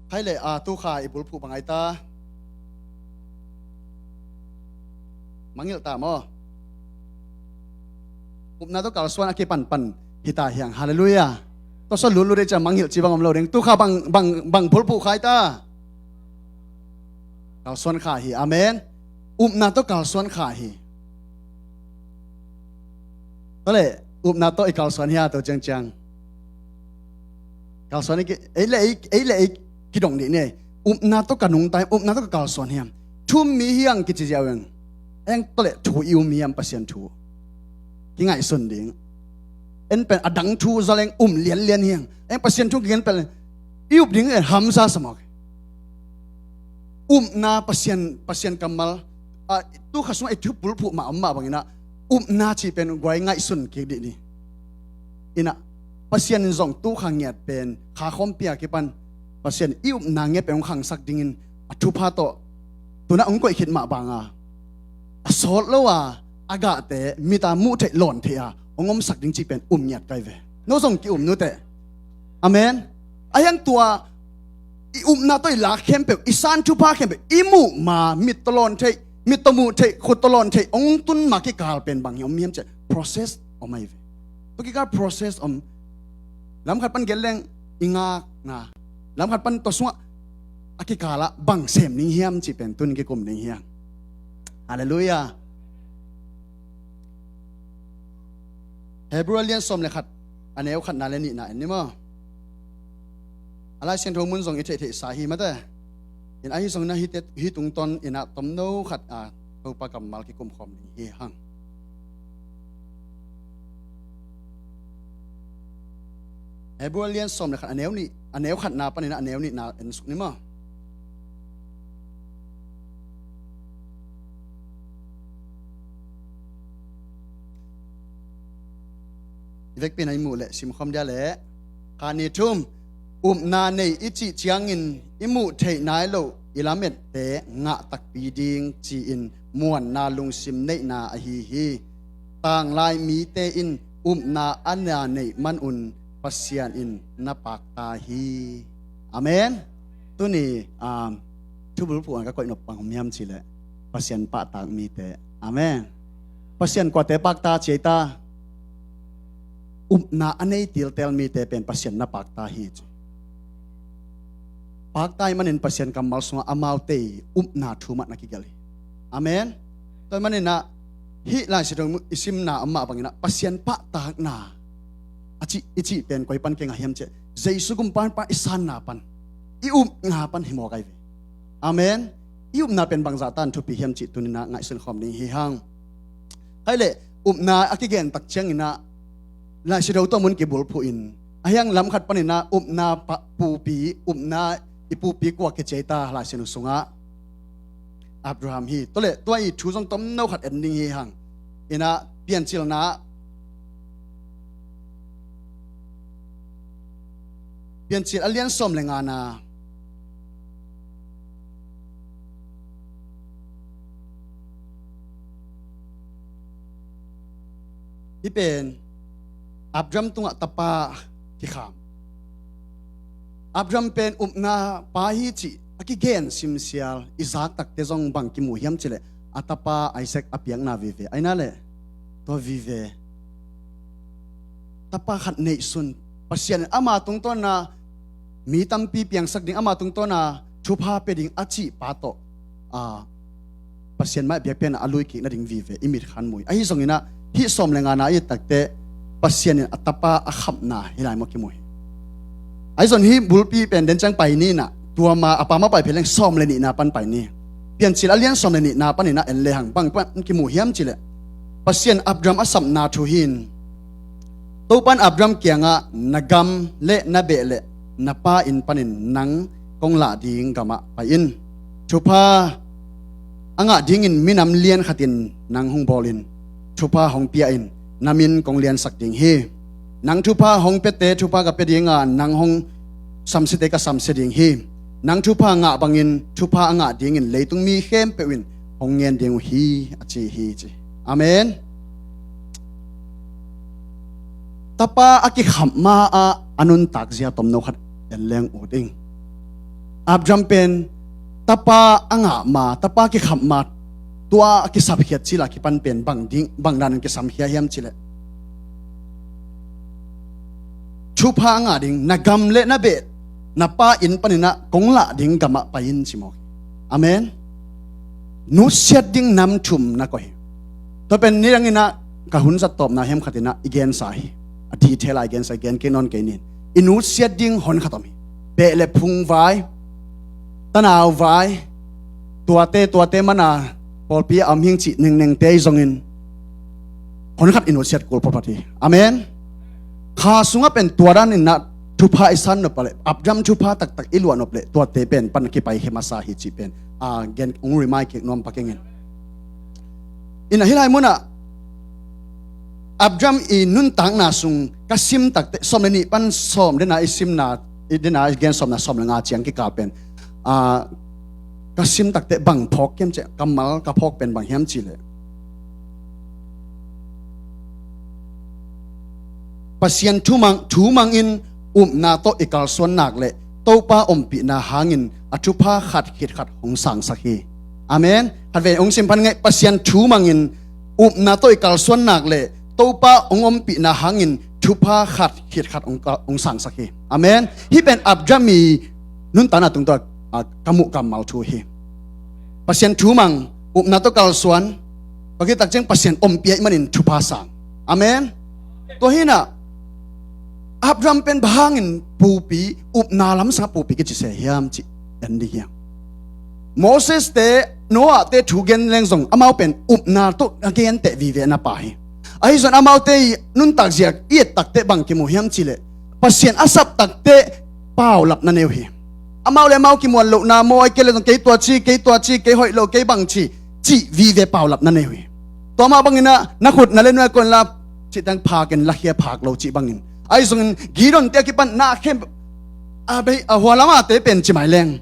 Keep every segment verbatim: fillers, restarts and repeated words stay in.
Khai le, a, tu kha i bulphuh bang ai ta? Mangngilh ta maw? Upna tawh kalsuan a kipanpan hi ta hiang. Halleluiah. Tua sua lutlut ei ciang mangngilh ci bang om lo ding. Tu kha bang, bang, bang bulphuh kha ai ta? Kalsuan kha hi. Amen. Upna tawh kalsuan kha hi. Tua le, upna tawh i kalsuan hia, tua ciangciang kalsuan i ki, ei le ei, ei le ei kidong dih ni. Upna tawh ka nungta hiam, upna tawh ka kalsuan hiam? Thu um mi hiang kici ziau eng. Eng tua le thu i um hiam, Pasian thu kingaihsun ding. En pen a dang thu za leng um lianlian hiang. Eng Pasian thu kigen pen i up ding en hamsa sa mawk. Upna Pasian, Pasian kammal, a, tu kha sungah i thu bulphuh mah om mah bangin ah, upna cih pen guai ngaihsun kik dih ni. Inah, Pasian in zong tu kha ngiat pen kha khawmpi a kipan Pasian i upna ngiat pen hong khangsak dingin a thupha tawh tunah hong koih khit mah banga, a sawt lo a, a gahte mit a muh theih lawn theih a hong omsak ding cih pen um ngiat kai ve. No zong ki-um nuteh. Amen. A hiang tua i upna tawh i lak khempeuh, i san thupha khempeuh, i muh ma, mit tawh lawn theih, mit tawh muh theih, khut tawh lawn theih hong tun ma kikal pen bang hi om hiam ciah, process om ahi ve. Tua kikal process om. Lam khat pan gen leng i ngakna, lam khat pan tua sungah a kikalah bang sem ding hiam cih pen tun kikum ding hiam? Halleluiah. Hebrew a lian sawm le khat, a neu khatna le nihna en ni maw? A Lai Siangtho mun zong i theihtheihsa hi mate. In ahi zongin ah hih tungtawn inah tomno khat a Topa kammal kikum khawm ding hi hang. Hebrew a lian sawm le khat, a neu nih, a neu khatna panin ah a neu nihna en suk ni maw? I vekpi in ah i muh leh simkhawm dia leh, kha ni thum, upna nei i cih ciangin i muh theih nai loh i lamette ngah takpi ding ci-in muanna lungsim neihna ahi hi. Tanglai mite in upna a na neih manun Pasian in na pakta hi. Amen. Tuni, um, thubulphuh a ka koih nop bang om hiam cih leh Pasian pahtak mite. Amen. Pasian kuate pakta ci ei ta? Upna a nei tiltel mite pen Pasian na pakta hi ci. Pakta ahih manin Pasian kammal sungah amaute i upna thu mah na kigelh hi. Amen. Tua ahih manin ah hih Lai Siangtho i simna om mah bangin ah Pasian pahtakna a cih, i cih pen koi pan kingah hiam cih leh Jesu gumpa pan i sanna pan, i upna pan hi mawk ahi ve. Amen. I upna pen bangzah tan thupi hiam cih tuni in ah ngaihsun khawm ding hi hang. Khai leh upna a kigen tak ciangin ah Lai Siangtho tua mun kibulphuh in, a hiang lam khat panin ah upna pa, pupi, upna i pupi kua kici ei ta Lai Siangtho sungah? Abraham hi. Tua leh tua i thu zong tomno khat en ding hi hang. Inah Piancilna, Piancil a lian sawm le ngana, hih pen Abraham tungah tapa kikham. Abraham pen upna pa hi cih a kigen simsial i zak takte zong bang kimu hiam cih leh a tapa Isaac a piakna vive. Aina leh tua vive. Tapa khat neihsun, Pasian in ama tungtawna mi tampi piangsak ding, ama tungtawna thupha pia ding a cih pa tawh, a, Pasian mai biakpiakna a lui kik nading vive i mit khan mu hi. Ahi zongin ah hih sawm le ngana i et takte Pasian in a tapa a khamna hih lai mawk kimu hi. Ahi zong hih bulpi pen den ciang pai ni inah, tua ma a pa mah pai phei leng sawm le nihna pan pai ni. Piancil a lian sawm le nihna panin ah en lehang bang pan kimu hiam cih leh, Pasian Abraham a sapna thu hi in, Topa in Abraham kiangah, na gam le na beh le na pa inn panin nang kong lah ding gamah pai in. Thupha a ngah dingin minam lian khatin nang hong bawl in. Thupha hong pia in, na min kong liansak ding hi. Nang thupha hong piate thupha ka pia ding a, nang hong samsiate ka samsia ding hi. Nang thupha ngah bangin thupha a ngah dingin leitung mi khempeuh in hong ngen ding uh hi, a ci hi ci. Amen. Tapa a kikham ma-ah a nuntak zia tomno khat en leng ut ing. Abraham pen tapa a ngah ma, tapa kikhamh ma, tua a kisapkhiat cila kipan pen bang ding, bang danin kisamkhia hiam cileh, thupha a ngah ding, na gam le na beh, na pa inn paninah kong lah ding gamah pai in ci mawk hi. Amen. Nutsiat ding nam thum na koih hi. Tua pen ni danginah ka hun zat tawpna hiam khatinah i gensa hi. A detail a i gensa, i gen kei nawn kei nin. I nutsiat ding hon khat om hi. Beh le phung vai, tanau vai, tuate, tuate mana pawlpi a om hing cih nengnengte i zongin hon khat i nutsiat kul photphot hi. Amen. Kha sungah pen tua daninah thupha i san nop leh, Abraham thupha taktak i luah nop leh, tuate pen pan kipai hi masa hi cih pen a gen, ong remind kik nuam pak ing in. Ina hih lai munah Abraham i nuntakna sung ka sim takteh, sawm le nih pan sawm dena i simna, i dena i gen sawmna sawm le nga ciang kikal pen, a, ka sim takteh bang phawk kiam ciah, kammal ka phawk pen bang hiam cileh, Pasian thumang, thumangin upna tawh i kalsuan nak le Topa ompihna hangin a thupha khat khit khat hong sangsak hi. Amen. Khatvei hong simphan ngei, Pasian thumangin upna tawh i kalsuan nak le Topa hong ompihna hangin thupha khat khit khat hong, hong sangsak hi. Amen. Hih pen Abraham i nuntakna tungtawn a ka muh kammal thu hi. Pasian thumang, upna tawh kalsuan, tua khit takciang Pasian ompih ahih manin thupha sang. Amen. Tua hinah Abraham pen bang hangin pupi, upna lamsangah pupi kici se hiam cih en ding hiam. Moses te, Noah te thu gen leng zong amau pen upna tawh a genteh vive na pa hi. Ahi zong amaute i nuntak zia i et takteh bang kimu hiam cileh, Pasian a sap takteh paulap na neu hi. Amau le amau kimuan lohna maw, ai kei le zong kei tua ci, kei tua ci, kei hoih lo, kei bang ci, cih vive paulap na neu hi. Tua mah banginah na khut na le nuai kon la cih tang phak in, lakhia phak lo cih bangin. Ahi zongin Gideon te a kipan na khem a bei a hua lamate pen ci mai leng,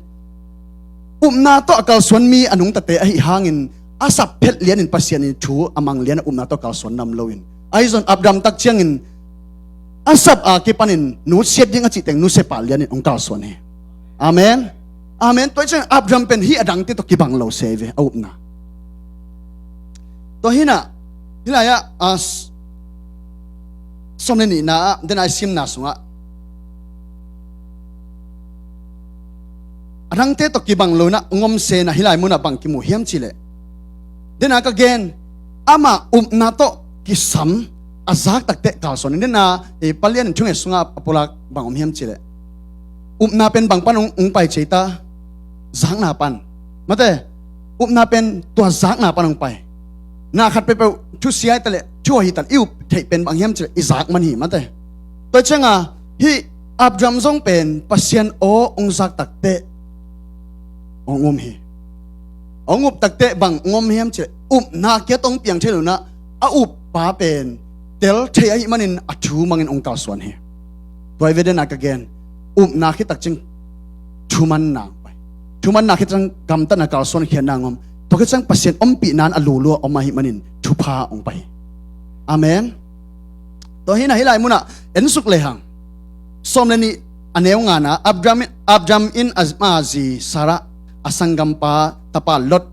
upna tawh a kalsuan mi a nungtate ahi hangin a sap phet lianin Pasian in thu a mang lian a upna tawh kalsuan nam loin. Ahi zong Abraham tak ciangin a sap a kipanin nusiat ding a cihteng nusia pah lianin hong kalsuan hi. Amen. Amen. Tua hi ciangin Abraham pen hih a dangte tawh kibang lo se ve a upna. Tua hinah hih lai-ah a s- sawm le nihna ah dena i simna sungah a dangte tawh kibang lo inah ngom se na hih lai munah bang kimu hiam cileh, dena ka gen, amah upna tawh kisam a zak takteh kalsuan in. Dena i palian in thunget sungah a pulak bang om hiam cileh, upna pen bang pan hong, hong pai cei ta, zakna pan. Mate, upna pen tua zakna pan hong pai. Na khat peuhpeuh thusia hi taleh, thu ahi taleh i up theih pen bang hiam cileh i zak man hi mate. Tua cianga hih Abraham zong pen Pasian aw hong zak takteh hong um hi. Hong up takteh bang hong om hiam cileh, upna kiat hong piang thei lo inah a uppa pen tel thei ahih manin a thumangin hong kalsuan hi. Tua hi ve dena ka gen, upna khit takciang thumanna hong pai. Thumanna khit ciang gamtatna kalsuan khiatna hong om. Tua khit ciang Pasian ompihna in a lulu a om ahih manin thupha hong pai hi. Amen. Tua hinah hih lai munah en suk lehang, sawm le nih a neu ngana, Abraham, Abraham in ama zi Sarah, a sanggampa tapa Lot,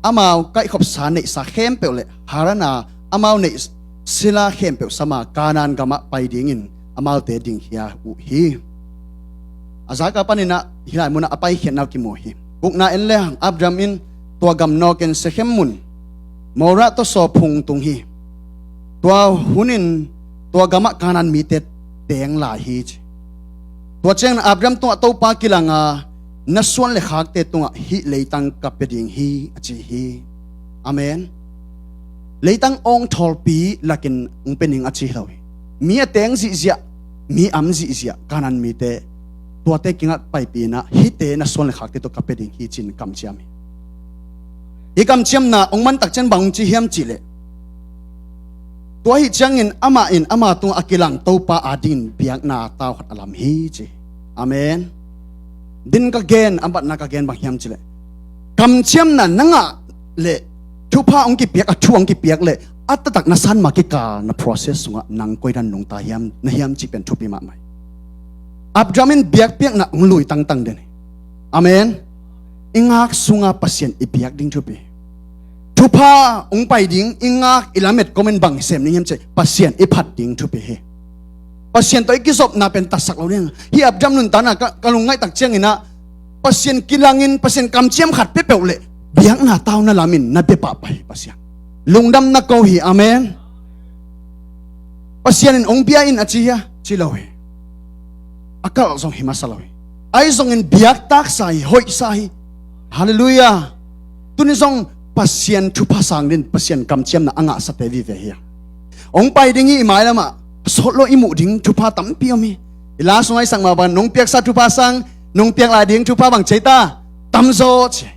amau kaihkhopsa neihsa khempeuh le Harana amau neih sila khempeuh sama Kanaan gamah pai dingin amaute dingkhia uh hi. A zaka paninah hih lai munah a paikhiatna uh kimu hi. Ukna en lehang Abraham in tua gam nawkin Sekhem mun Moreh tawh sawphung tung hi. Tua hunin tua gamah Kanaan mite teng lai hi ci. Tua ciangin Abraham tungah Topa kilanga, na suan le khakte tungah hih leitang ka pia ding hi a ci hi. Amen. Leitang awngthawlpi lakin hong pia ning a ci hi lo hi. Mi a teng zihziah, mi am zihziah Kanaan mite, tuate kingah paipih inah hihte na suan le khakte tawh ka pia ding hi ci-in kamciam hi. Hih kamciamna hong man takciang bang hong ci hiam cihleh, tua ahi ciangin amah in ama tungah a kilang Topa adingin biakna tau khat a lam hi ci. Amen. Din ka gen, a matna ka gen bang hiam cihleh, kamciamna na ngah leh thupha hong kipiak, a thu hong kipiak leh a taktak na san ma kikal na process sungah nang koi dan nungta hiam, na hiam cih pen thupi mahmah hi. Abraham in biakpiakna hong lui tangtang den hi. Amen. I ngak sunga Pasian i biak ding thupi. Thupha hong pai ding i ngak i lamet komin bang sem ding hiam cih Pasian i phat ding thupi hi. Pasian tawh i kizopna pen tatsak lo ding. Hih Abraham nuntakna ka, ka lungngaih tak ciangin ah Pasian kilangin Pasian kamciam khat peuhpeuh le biakna tauna lamin na bia pahpah hi Pasian. Lungdam na ko hi. Amen. Pasian in hong bia in a ci hia? Ci lo hi. A kalh zong hi masa lo hi. Ahi zongin biaktaksa hi, hoihsa hi. Halleluiah. Tuni zong Pasian thupha sang din Pasian kamciamna a ngahsate vive hi a, hong pai ding hi. I mailamah sawt lo i muh ding thupha tampi om hi. I la sungah i sak mah bang nong piaksa thupha sang nong piak lai ding thupha bang cei ta tamzaw ci.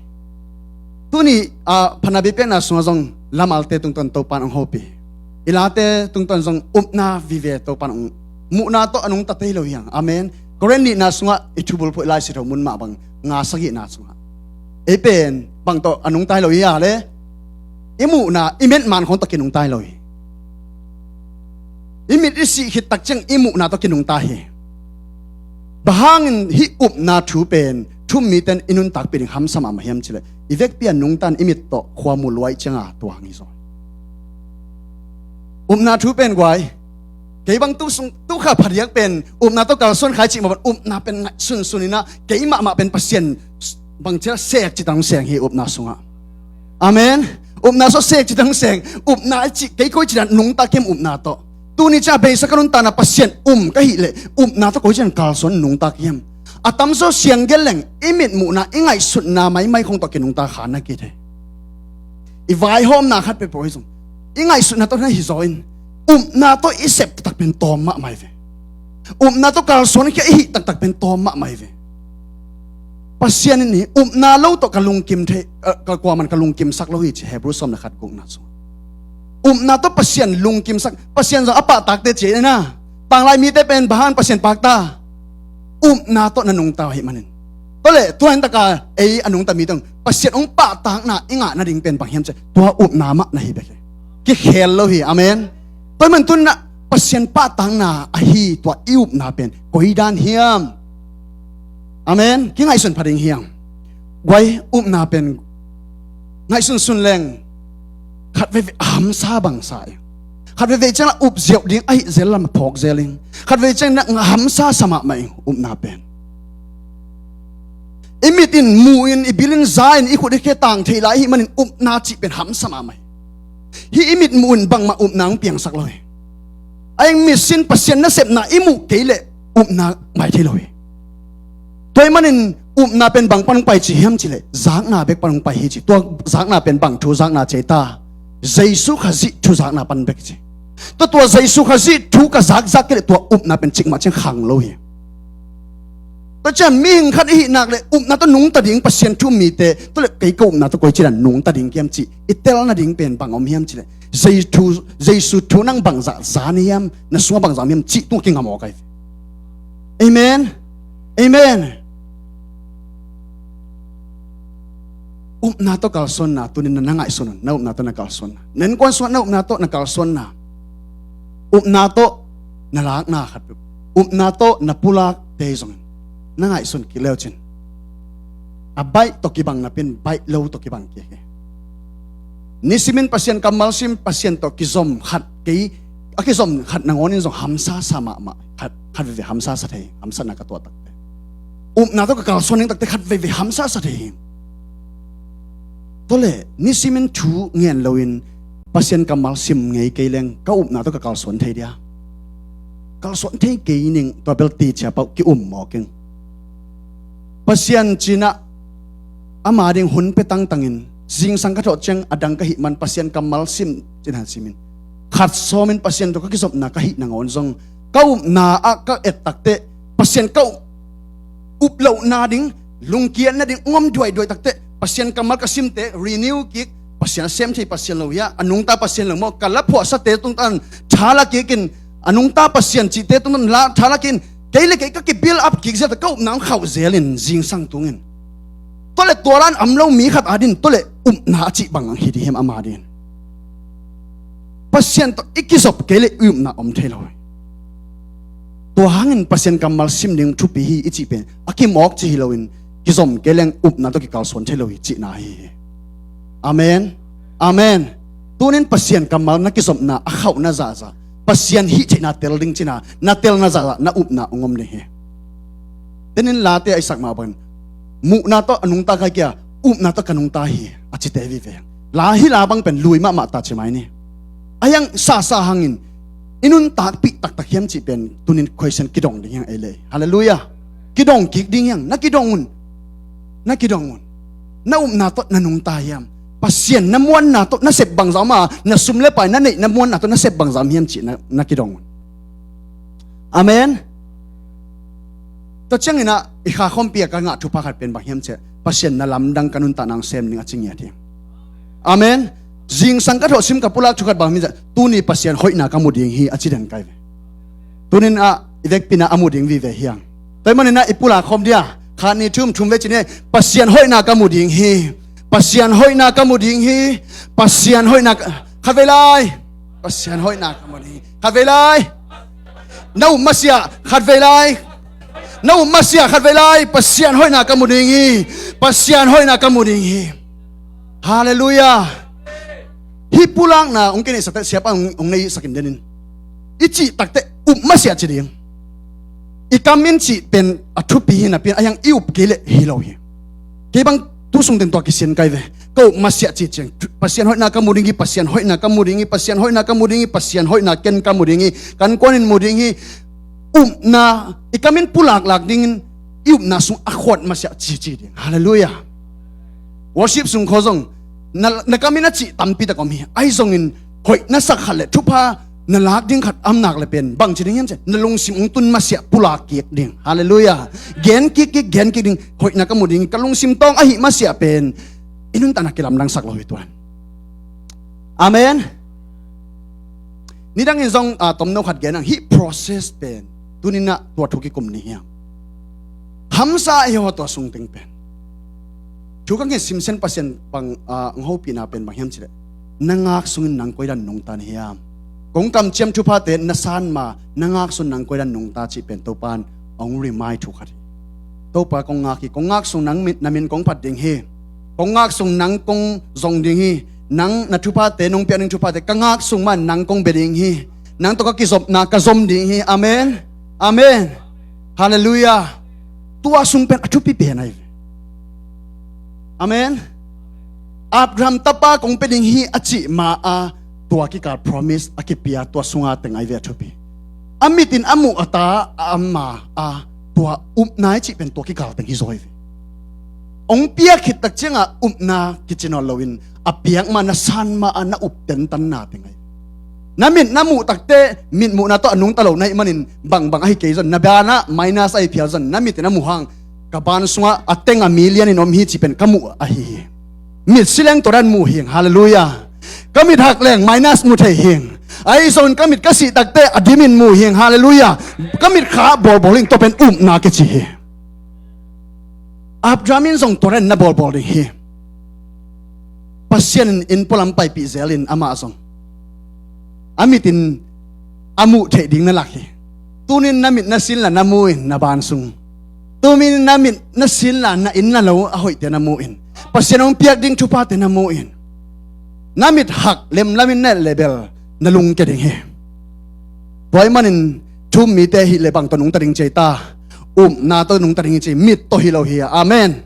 Tuni a phatna biakpiakna sungah zong lamalte tungtawn Topan hong hopih. I late tungtawn zong upna vive Topan hong muhna tawh a nungta thei lo hi hang. Amen. Korin nihna sungah i thubulphuh i Lai Siangtho mun mah bang nga sagihna sungah ei pen bang tawh a nungta hi lo hi a le i muhna i metman khong tawh kinungta hi lo hi. I mit i sih khit tak ciang i muhna tawh kinungta hi. Bang hangin hih upna thu pen thu-um mite in i nuntakpih ding hamsa mahmah hiam cih leh i vekpi a nungta in i mit tawh khua mu luai cianga tua hang hi zaw. Upna thu pen guai kei bang tu sung tu kha phadiak pen upna tawh kalsuan kha i cih mah bang upna pen ngaihsunsun in ah kei mahmah pen Pasian bang ciah sek cih tang seng hi upna sungah. Amen. Upna sawh sek cih tang seng. Upna i cih kei koi cih dan nungta kiam upna tawh. Tuni ciah beisa ka nuntakna Pasian um ka hih leh upna tawh koi cih dan kalsuan nungta kiam. A tamzaw siang gel leng i mit muhna i ngaihsutna maimai khong tawh kinungta kha na kithei. I vaihawmna khat peuhpeuh hi zong i ngaihsutna tawh na hi zaw in upna tawh i sep taktak pen tawm mahmah hi ve. Upna tawh kalsuan khia i hih taktak pen tawm mahmah hi ve. Pasian in hi upna lo tawh ka lungkim thei, eh, ka kuaman ka lungkimsak lo hi ci Hebru sawm le khat gukna sung. Upna tawh Pasian lungkimsak, Pasian zong a pahtakte ci na. Tanglai mite pen bang hang Pasian pahta? Upna tawh na nungta ahih manin. Tua leh tua hin taka ei a nungta mite zong Pasian hong pahtakna i ngah nading pen bang hiam cih tua upna mah na hi bek hi. Kikhel lo hi. Amen. Tua hi man tun na Pasian pahtakna ahi tua i upna pen koi dan hiam? Amen. Kingaihsun pha ding hiam? Guai upna pen ngaihsunsun leng khat veivei a hamsa bangsa hi. Khat veivei ciang a up ziau ding ahi zel lam a phawk zel in khat veivei ciang na hamsa sa mahmah hi upna pen. I mit in mu in i bil in za in i khut i khe tang thei lai ahih manin upna cih pen hamsa mahmah hi. Hih i mit mu in bangmah upna hong piangsak lo hi. A eng mit sin Pasian nasepna i muh kei leh upna mai thei lo hi. Tua ahih manin upna pen bang pan hong pai ci hiam cih leh zakna bek pan hong pai hi ci. Tua zakna pen bang thu zakna cei ta? Jesu Khazih thu zakna pan bek ci. Tua tua Jesu Khazih thu ka zakzak kei leh tua upna pen cikmah ciang khang lo hi. Tua ciang mihing khat i hih nak leh upna tawh nungta ding Pasian thu-um mite tua leh kei ka upna tawh koi ci dan nungta ding kiam cih i tel nading pen bang om hiam cih leh Jesu, Jesu thu nang bangzah za na hiam, na sungah bangzah om hiam cih tung kingam aw kai. Amen. Amen. Upna tawh kalsuanna, tunin na ngaihsun un, na upna tawh na kalsuanna. Na innkuan sungah na upna tawh na kalsuanna. Upna tawh na lakna khat, upna tawh na pulakte zongin na ngaihsun kik leucin a baih tawh kibang napi-in baih lo tawh kibang kik hi. Nisimin Pasian kammal sim, Pasian tawh kizom khat kei, a kizom khat nangawnin zong hamsa sa mahmah, khat, khat veve hamsa sa thei, hamsatna ka tuah takte. Upna tawh ka kalsuan ding takte khat veve hamsa sa thei hi. Tua leh nisimin thu ngen loin Pasian kammal sim ngei kei leng ka upna tawh ka kalsuan thei dia? Kalsuan thei kei ning, tua bel ti cia pau ki-um mawk ing. Pasian cinah ama ding hun pia tangtangin zingsang ka thawh ciang a dang ka hih man Pasian kammal sim cinah simin khat sawmin Pasian tawh ka kizopna ka hih nangawn zong ka upna ah ka et takteh Pasian ka up, up lohna ding, lungkiat nading, um duaiduai takteh Pasian kammal ka simte renew kik, Pasian a sem thei Pasian lo hia, a nungta Pasian lo maw, ka la phuahsate tungtan tha la kikin, a nungta Pasian cihte tungtan la tha la kikin, kei le kei ka ki build up kik zel ta, ka upna hong khauh zelin zingsang tungin. Tua le tua lan am lo mi khat adin tua le upna a cih bang ang hi dih hiam ama din. Pasian tawh i kizop kei le i upna om thei lo hi. Tua hangin Pasian kammal sim ding thupi hi i cih pen a kimawk ci hi loin kizom kei leng upna tawh kikalsuan thei lo hi cihna hi hi. Amen. Amen. Tunin Pasian kammal na kizopna a khauhna zahzah, Pasian hih theihna tel ding cina na telna zahzah na upna hong om ding hi. Tenin Late a i sak mah bangin muhna tawh a nungta kha kei a, upna tawh ka nungta hi a cite vive. La hih la bang pen lui mahmah ta ci mai ni. A hiang sasa hangin i nuntakpih taktak hiam cih pen tunin question kidong ding hiang ei lei. Halleluiah. Kidong kik ding hiang, na kidong un. Na kidong un. Na upna tawh na nungta hiam? Pasian na muanna tawh na sep bangzah om a, na sum le pai na neih na muanna tawh na sep bangzah om hiam cih na, na kidong un. Amen. Tua ciangin ah i kha khawmpi a ka ngah thupha khat pen bang hiam ciah, Pasian na lamdang ka nuntakna hong sem ding a ci ngiat hi. Amen. Zingsang ka thawh sim ka pulak thu khat bang hiam ciah, tuni Pasian hoihna ka mu ding hi a ci den kai ve. Tunin ah i vekpi in ah a mu ding vive hiang. Tua ahih manin ah i pulak khawm dia, khat nih thum thum vei ci ni. Pasian hoihna ka mu ding hi. Pasian hoihna ka mu ding hi. Pasian hoihna ka, khat vei lai. Pasian hoihna ka mu ding hi. Khat vei lai. Na up masiah khat vei lai. Na up masiah khat vei lai. Pasian hoihna ka mu ding hi. Pasian hoihna ka mu ding hi. Halleluiah. Hih pulakna hong kineihsak teh siapa hong, hong neihsak in denin, i cih takteh up masiah ci ding. I kam in cih pen a thupi hi napi in a hiang i up kei leh hi lo hi. Kei bang tu sung teng tua kisian kai ve. Ka up masiah cih ciang Pasian hoihna ka mu ding hi, Pasian hoihna ka mu ding hi, Pasian hoihna ka mu ding hi, Pasian hoihna ken ka mu ding hi, kan kuanin mu ding hi. Upna, i kam in pulaklak dingin i upna sung a khuat masiah cici ding. Halleluiah. Worship sung khawng zong na, na kam in a cih tampi tak om hi. Ahi zongin hoih na sak khat le thupha na lak ding khat om nak le pen bang ci ding hiam ciah, na lungsim hong tun masiah pulak kik ding. Halleluiah. Gen kik kik, gen kik ding. Hoihna ka mu ding, ka lungsim tawng ahih masiah pen i nuntakna kilamdangsak lo hi tuan. Amen. Nidangin zong, ah, tomno khat gen ang, hih process pen tuninah tua thu kikum ni hiam? Hamsa ahi haw tua sung teng pen. Thu ka ngen simsen Pasian bang, ah, hong hopihna pen bang hiam cileh, na ngak sungin nang koidan nungta na hiam? Kong kamciam thuphate na san ma, na ngak sung nang koidan nungta cih pen Topa in hong remind thu khat hi. Topa kong ngak hi, kong ngak sung nang min, na min kong phat ding hi. Kong ngak sung nang kong zong ding hi. Nang na thuphate, nong piak ding thuphate ka ngak sung man nang kong bia ding hi. Nang tawh ka kizopna ka zom ding hi. Amen. Amen. Halleluiah. Tua sung pen a thupi pen ahi ve. Amen. Abraham tapa kong pia ding hi a cih ma a, tua kikal promise a kipia tua sunga teng ahi ve a thupi. A mitin a muh a ta a ama a tua upna i cih pen tua kikal teng hi zaw hi ve. Hong piak khit tak ciangah upna kici nawn loin a piak ma na san ma a na up tentanna teng ahi. Na mit na muh takte mit muhna tawh a nungta lo na hih manin bangbang ahi kei zon, na banah minus ahi phial zon, na mitin a muh hang ka ban sungah a teng a million in om hi cih pen ka muh ahi hi. Mit sileng tua dan muh hing. Halleluiah. Ka mit hak leng minus mu thei hing. Ahi zongin ka mit ka sih takte a dimin muh hing. Halleluiah. Ka mit kha bawlbawl hing, tua pen upna kici hi. Abraham in zong tua dan na bawlbawl ding hi. Pasian in inn pualam paipih zelin amah zong a mitin a muh theih ding na lak hi. Tunin na mit na sinla na mu in na ban sung. Tunin na mit na sinla na inn na lo a hoihte na mu in. Pasian hong piak ding thuphate na mu in. Na mit hak lemlamin na et le bel na lungkia ding hi. Tua ahih manin thu-um mite hih le bang tawh nungta ding ci ei ta. Upna tawh nungta ding hi ci, mit tawh hi lo hi. Amen.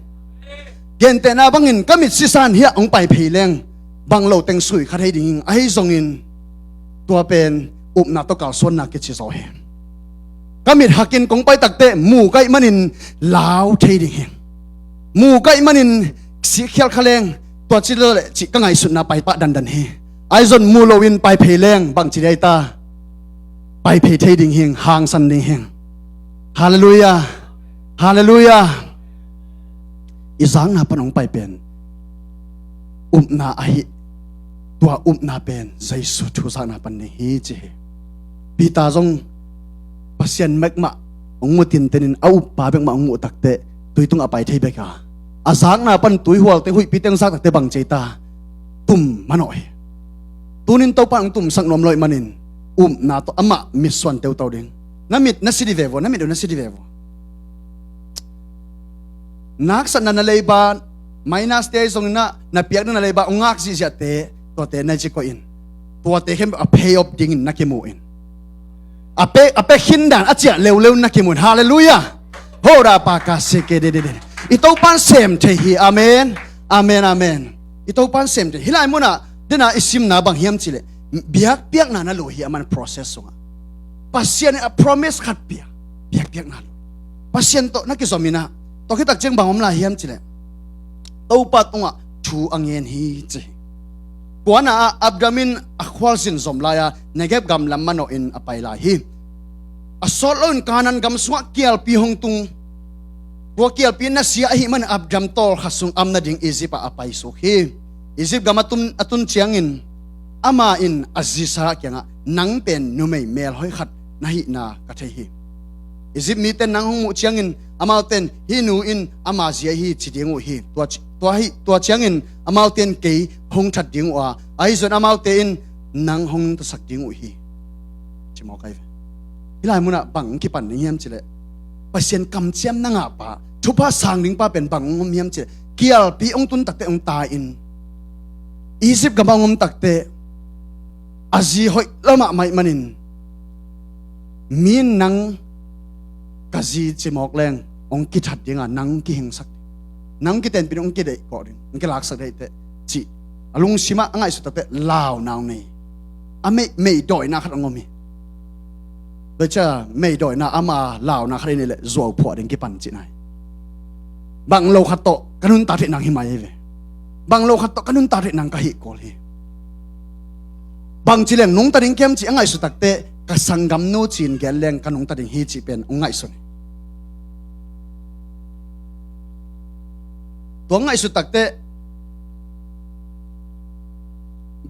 Gentehna bangin ka mit sisan hiah hong pai phei leng bang lo teng sui kha thei ding hing. Ahi zongin tua pen upna tawh kalsuanna kici zaw hi. Ka mit hakin kong pai takte mu ka hih manin lau thei ding hing. Mu ka hih manin sihkhial kha leng tua ci leh cih ka ngaihsutna pai pah dandan hi. Ahi zong mu loin pai phei leng bang ci dei ta. Pai phei thei ding hing, hangsan ding hing. Halleluiah. Halleluiah. I zakna pan hong pai pen upna ahi. Tua upna pen Jesu thu zakna pan ding hi ci hi. Peter zong Pasian bek mah hong mu tintenin a uppa bek mah hong muh takte tui tungah pai thei bek a, a zakna pan tuihualte huihpite hong zak takte bang ci ei ta. Tum manawh hi. Tunin Topa hong tumsak nuam lo ahih manin upna tawh amah mitsuan teutau ding. Na mit na si dih ve vua, na mit uh na si dih ve vua. Naksatna na leiba, minus te zong inah na piakna na leiba hong ngak zihziahte, tuate na ci koih in. Tuate khempeuh a pay off dingin na kimu in. A pe, a pe khin dan a ciah leuleu na kimu in. Halleluiah. Hora pa ka se ke de de de. I Topan sem thei hi. Amen. Amen, amen. I Topan sem thei. Hih lai munah dena i simna bang hiam cileh, biakpiakna na lo hi a man process sungah. Pasian in a promise khat pia, biakpiakna lo. Pasian tawh na kizom inah, tawh khitak ciang bang om lai hiam cileh, Topa tungah thu a ngen hi ci hi. Kuana ah Abraham in a khualzin zom lai-a Negeb gam lam manawh in a pai lai hi. A sawt loin Kanaan gam sungah kialpi hong tung. Tua kialpi nasia ahih man Abraham tawlkhat sung am nading Egypt ah a paisuk hi. Egypt gam a tun, a tun ciangin ama in a zi Sarah kiangah, "Nang pen numei melhoih khat na hihna ka thei hi. Egypt mite nang hong muh ciangin amaute in, 'Hih nu in ama zi ahi hi,' ci ding uh hi. Tua ci, tua hi, tua ciangin amaute in kei hong that ding uh a, ahi zongin amaute in nang hong nungtasak ding uh hi," ci mawk ahi ve. Hih lai munah bang kipan ding hiam cileh, Pasian kamciam na ngahpa, thupha sang dingpa pen bang hong om hiam cileh, kialpi hong tun takteh hong tai in, Egypt gam ah hong om takteh a zi hoih lo mahmah ahih manin, mi in nang ka zi ci mawk leng hong kithat dinga nang kihingsak ding, nang kitenpin hong kideih kawh ding, hong kilaksak ding ahih teh cih a lungsimah a ngaihsut takteh launa hong nei. A meih, meih dawina khat hong om hi. Tua ciah meih dawina ama launa khat i neih leh zuau phuah ding kipan cihna hi. Bang lo khat tawh ka nuntak theih nang hi mai hi ve. Bang lo khat tawh ka nuntak theih nang ka hih kul hi. Bang ci leng nungta ding kiam cih a ngaihsut takteh ka sanggamnu ci-in gen leng ka nungta ding hi cih pen hong ngaihsun hi. Tua ngaihsut takteh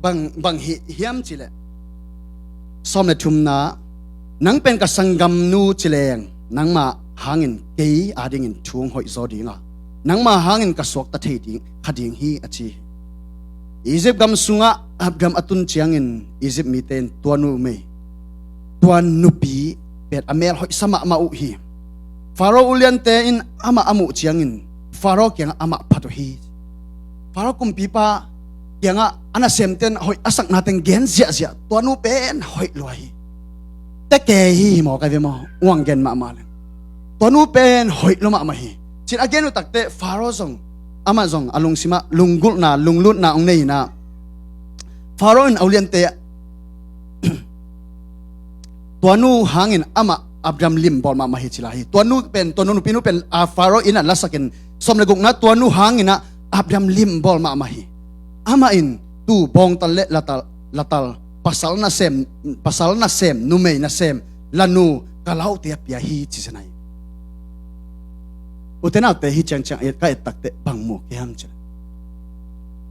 bang, bang hi hiam cileh, sawm le thumna, "Nang pen ka sanggamnu ci leng nangmah hangin kei adingin thu hong hoihzaw dinga, nangmah hangin ka suakta thei ding kha ding hi," a ci hi. Egypt gam sungah Abraham a tun ciangin Egypt mite in tua numei, tua nupi pen a mel hoihsa mahmah uh hi. Faro uliante in amah a muh ciangin Faro kiangah amah phat uh hi. Faro kumpipa kiangah a nasemte in a hoih a sakna teng gen ziahziah, tua nu pen hoih lua hi. Tekei hi maw, kai ve maw, uang gen mahmah leng. Tua nu pen hoih lua mahmah hi. Cin a gen uh takteh Faro zong, amah zong a lungsimah lunggulhna, lunglutna hong nei inah, Faro in a uliante tua nu hangin amah Abraham limbawl mahmah hi ci lai hi. Tua nu pen, tua nu nupi nu pen, a, Faro in a lasakin, sawm le gukna, tua nu hangin ah Abraham limbawl mahmah hi. Amah in tuu bawngtal le latal, latal, pasal nasem, pasal nasem, numei nasem, lanu ka laute a pia hi ci zen ahi. Ute naute, hih ciangciang ka et takteh bang mu ka hiam cileh,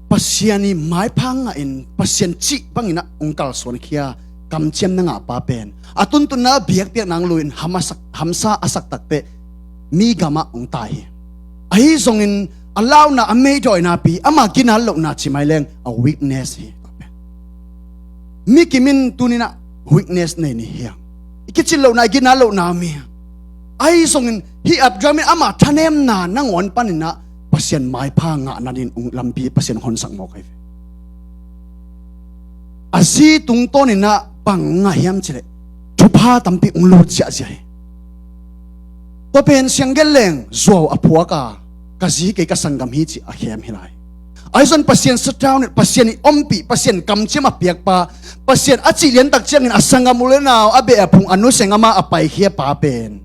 Pasian ii maipha ngahin Pasian cih bangin ah hong kalsuankhia kamciam na ngahpa pen a tuntunna biakpiakna hong luin hamsa a sak takteh mi gamah hong tai hi. Ahi zongin a launa, a meidawinapi, ama ginat lohna ci mai leng a weakness hi. Mi kim in tuni-in ah weakness nei ni hiam? I kicin lohna, i ginat lohna om hi. Ahi zongin hih Abraham in ama thanemna nangawn panin ah Pasian maipha ngah nadingin lampi Pasian honsak mawk ahi ve. A zi tungtawnin ah bang ngah hiam cileh, thupha tampi hong lut ziahziah hi. Tua pen siang gen leng zuau a phuak a, ka zi kei ka sanggam hi cih a khem hi lai. Ahi zongin Pasian shutdown, Pasian ii ompih, Pasian kamciam a piakpa, Pasian a cih liantak ciangin a sanggam u le nau, a beh a phung, a nuseng ama a paikhiapa pen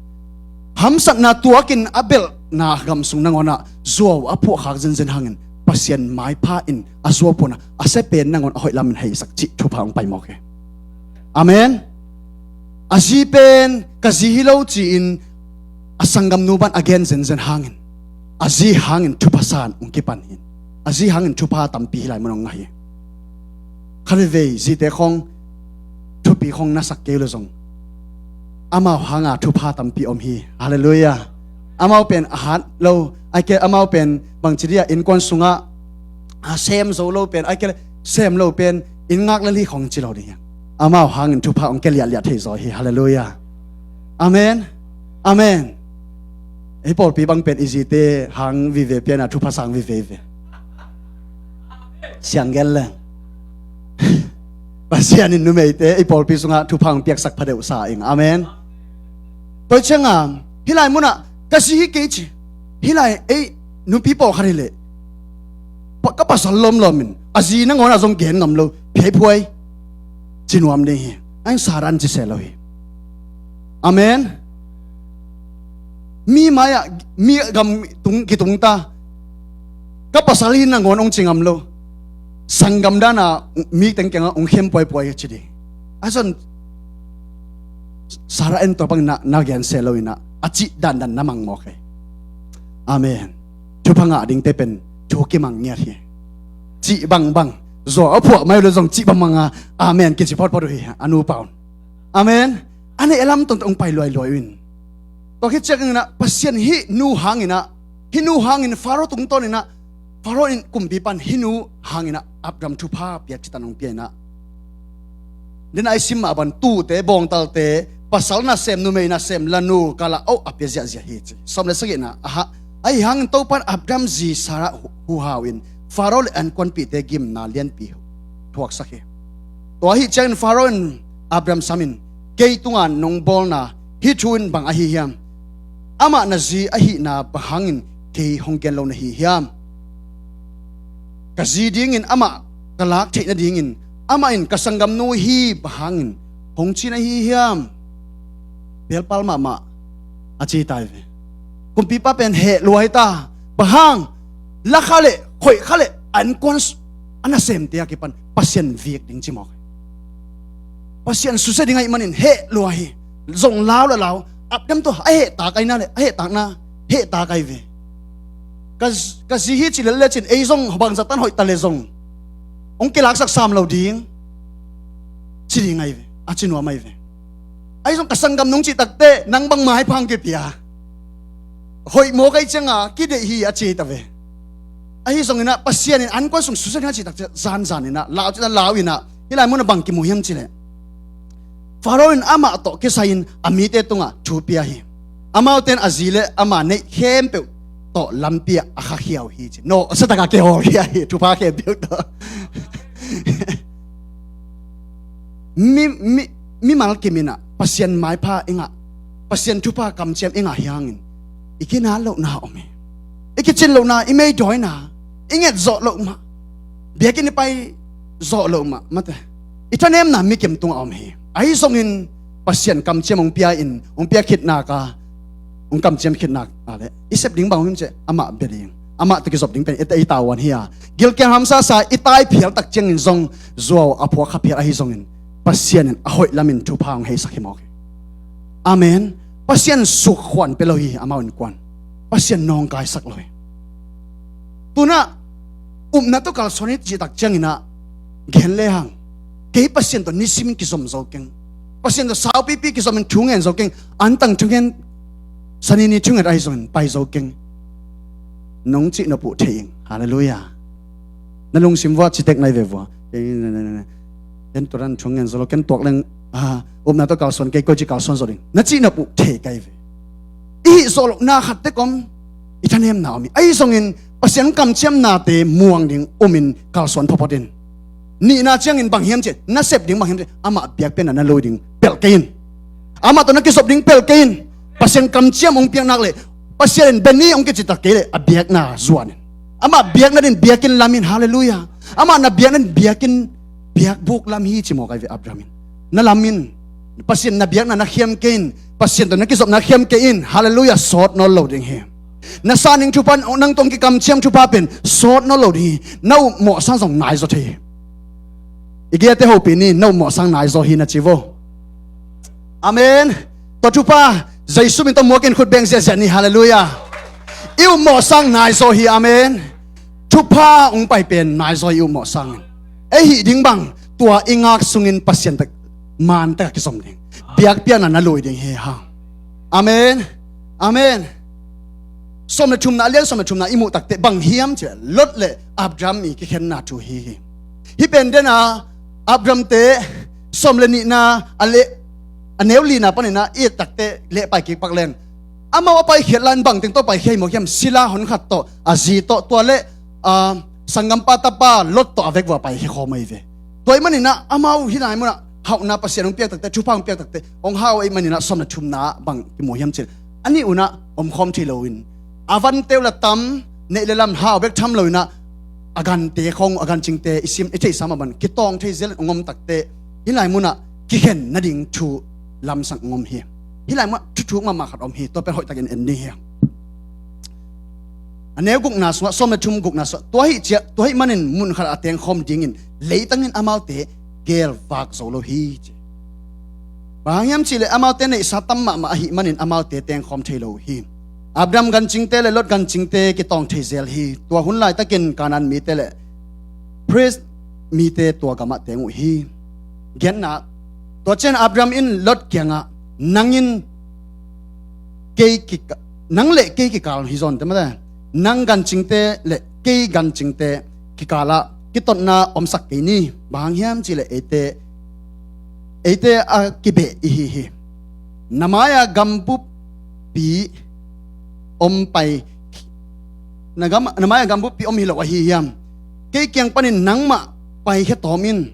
hamsatna tuakin a belhna gam sung nangawn ah zuau a phuahkhak zenzen hangin Pasian maipha in a zuau phuahna a sia pen nangawn a hoih lamin heisak cih thupha hong pai mawk hi. Amen. A zi pen ka zi hi lo ci-in a sanggamnu bang a gen zenzen hangin a zi hangin thupha san hong kipan hi. A zi hangin thupha tampi hih lai mun hong ngah hi. Kha veivei zite khawng thupi khawng na sak kei uh leh zong amau hanga thupha tampi om hi. Halleluiah. Amau pen a hat lo, ahih kei leh amau pen bangci dia innkuan sungah a sem zo lo pen, ahih kei leh sem lo pen inn ngak lel hi khawng ci lo ding hi. Amau hangin thupha hong kia liahliah thei zaw hi. Halleluiah. Amen. Amen. Ei pawlpi bang pen i zite hang vive piana thupha sang vive ve. Siang gen leng. Pasian in numeite ei pawlpi sungah thupha hong piaksak phadeuh sa ing. Amen. Tua cianga hih lai munah ka zi hi kei ci. Hih lai ei nupi pawlkhat hi leh, pa, ka pasal lawmlawm in a zi nangawn ah zong gen ngam lo, phiaiphuai ci nuam ding hi. A in Sarah in ci se lo hi. Amen. Mi mai-ah, mi gam tung, kitung ta, ka pasal hi nangawn hong ci ngam lo, sanggam dana mi teng kiangah hong khem puaipuai ci ding. A zon Sarah in tua bangin na, na gen se lo inah a cih dandan na mang mawk hi. Amen. Thupha ngah dingte pen thu kimang ngiat hi. Cih bangbang, zuau a phuah mai uh le zong cih bangbanga amen kici photphot uh hi a nupa un. Amen. A neih a lam tawntawng hong pai luailuai uh in. Tua khit cianginah Pasian hih nu hanginah, hih nu hangin Faro tungtawninah, Faro in kumpipan hih nu hanginah Abraham thupha piak citan hong pia inah. Dena i sim mah bang tute, bawngtalte, pasal nasem, numei nasem, lanu, kala oh a pia ziahziah hi ci. Sawm le sagihna, aha, ahi hangin Topan Abraham zi Sarah hu-, huhau in Faro le ankuanpihte gimna lianpi thuaksak hi. Tua ahi ciangin Faro in Abraham samin, kei tunga nong bawlna hih thu in bang ahi hiam? Amah na zi ahihna bang hangin kei hong gen lo na hi hiam? Ka zi dingin amah ka lak theih nadingin amah in ka sanggamnu hi bang hangin hong ci na hi hiam? Belpal mahmah a ci tai ve. Kumpipa pen heh lua hi ta. Bang hang? La kha le, khoih kha le, ankuan s-, a nasemte a kipan Pasian vik ding ci mawk hi. Pasian susia ding ahih manin heh lua hi. Zong lau la lau. Abraham tawh a hehtak aina le a hehtakna hehtak ai ve. Ka, ka zi hi ci lel lecin ei zong bangzah tan hoih ta le zong hong kilaksak sam lo ding ci ding ai ve. A ci nuam ai ve. Ahi zong ka sanggam nong cih takte nang bang maipha hong kipia. Hoih mawk ahi cianga kideih hi a ci ta ve. Ahi zonginah Pasian in ankuan sung susia ding a cih takte zanzaninah lau cihna lau inah hih lai munah bang kimu hiam cileh, Faro in amah tawh kisai-in a mite tungah thu pia hi. Amaute in a zi le ama neih khempeuh tawh lampi ah a khakhiau hi ci. No, a satakah kihawl hi ahi thupha khempeuh tawh. Mi, mi, mimal kim inah Pasian maipha i ngah, Pasian thupha kamciam i ngah hi hangin i kinat lohna om hi. I kicin lohna, i meidawina, i nget zawh loh mah, biakinn i pai zawh loh mah, mate, i thanemna mikim tungah om hi. Ahi zongin Pasian kamciam hong pia in, hong pia khitnaka, hong kamciam khitnaka le i sep ding bang hong him ciah amah bia ding, amah tawh kizop ding pen i, i tavuan hi a. Gilkial hamsasa i taiphial tak ciangin zong zuau a phuak kha phial ahi zongin Pasian in a hoih lamin thupha hong heisak hi mawk hi. Amen. Pasian sukhuan pia lo hi, amau innkuan Pasian nawngkaisak lo hi. Tunah upna tawh kalsuan hi cih tak cianginah gen lehang, kei Pasian tawh nisimin kizom zo keng, Pasian tawh saupipi kizomin thungen zo keng. Antang thungen, sanini thunget ahi zongin pai zo keng. Nong cihnop uh thei ing. Halleluiah. Na lungsim vua citek nai ve vua. Ken turan thungen zo lo, ken tuak leng, ah, upna tawh kalsuan kei, koi ci kalsuan zo ding na cihnop uh thei kai ve. I hih zawh lohna khat tek om, i thanemna om hi. Ahi zongin Pasian kamciamnate muang ding umin kalsuan phawphawt in. Nihna ciangin bang hiam cih, na sep ding bang hiam cih, amah biakpiakna na lui ding pelh kei in. Amah tawh na kizop ding pelh kei in. Pasian kamciam hong piaknak le Pasian in beni hong kicitak kei le a biakna zuan in. Amah biakna din biakinn lam in, halleluiah. Amah na biakna din biakinn, biakbuk lam hi ci mawk ai ve Abraham in. Na lam in, Pasian na biakna na khiam kei in, Pasian tawh na kizopna khiam kei in, halleluiah, sawt nawn lo ding hi. Na sa ning thupha, nang tawh hong kikamciam thupha pen sawt nawn lo ding hi. Na upmawh sang zong naizaw thei hi. I geite hopih ni, na upmawh sang naizaw hi na ci vo. Amen. Tua thupha Jesu min tawh muakin khut beng ziahziah ni, halleluiah. I upmawh sang naizaw hi, amen. Thupha hong pai pen naizaw hi, i upmawh sangin. Ei hih ding bang tua i ngak sungin Pasian tek mantek a kizom ding, biakpiakna na lui ding hi hang. Amen. Amen. Sawm le thumna, a lian sawm le thumna i muh takte bang hiam cih leh Lot le Abraham i kikhenna thu hi hi. Hih pen dena Abraham te sawm le nihna a le, a neu lina paninah i et takte lehpai kik pak leng Amau a paikhiat lai-in bangteng tawh paikhia hi mawk hiam? Sila honkhat tawh, a zi tawh, tua le, ah, sanggampa tapa Lot tawh a vekvua paikhia khawm ahi ve. Tua ahih maninah amau hih lai munah hauhna Pasian hong piak takte, thupha hong piak takte, hong hau ahih maninah sawm le thumna ah bang kimu hiam cih leh, a nih unah omkhawm thei loin, a vante uh la tam, neih le lam hau bek tham loinah, a gante khawng, a gancingte i sim, i theihsa mah bang kitawng thei zel in hong om takte, hih lai munah kikhen nading thu lamsang hong om hi. Hih lai munah thuthuk mahmah khat om hi. Tua pen hoihtakin en ding hi. A neu gukna sungah, sawm le thum gukna sungah, tua ahih ciah, tua ahih manin mun khatah a tengkhawm dingin leitang in amaute gelvak zo lo hi, ci. Bang hang hiam cih leh amaute neihsa tam mahmah ahih manin amaute tengkhawm thei lo uh hi. Abraham gancingte le Lot gancingte kitawng thei zel hi. Tua hun laitakin Kanaan mite le Periz mite tua gamah teng uh hi. Giatna, tua ciang Abraham in Lot kiangah, nang in kei kika-, nang le kei kikal hi zawn te mate, nang gancingte le kei gancingte kikalah kitotna omsak kei ni. Bang hang hiam cih leh eite, eite a kibeh i hi hi. Na mai-a gambuppi om pai, na gam, na mai-a gambuppi om hi lo ahi hiam? Kei kiang panin nangmah paikhia tawm in,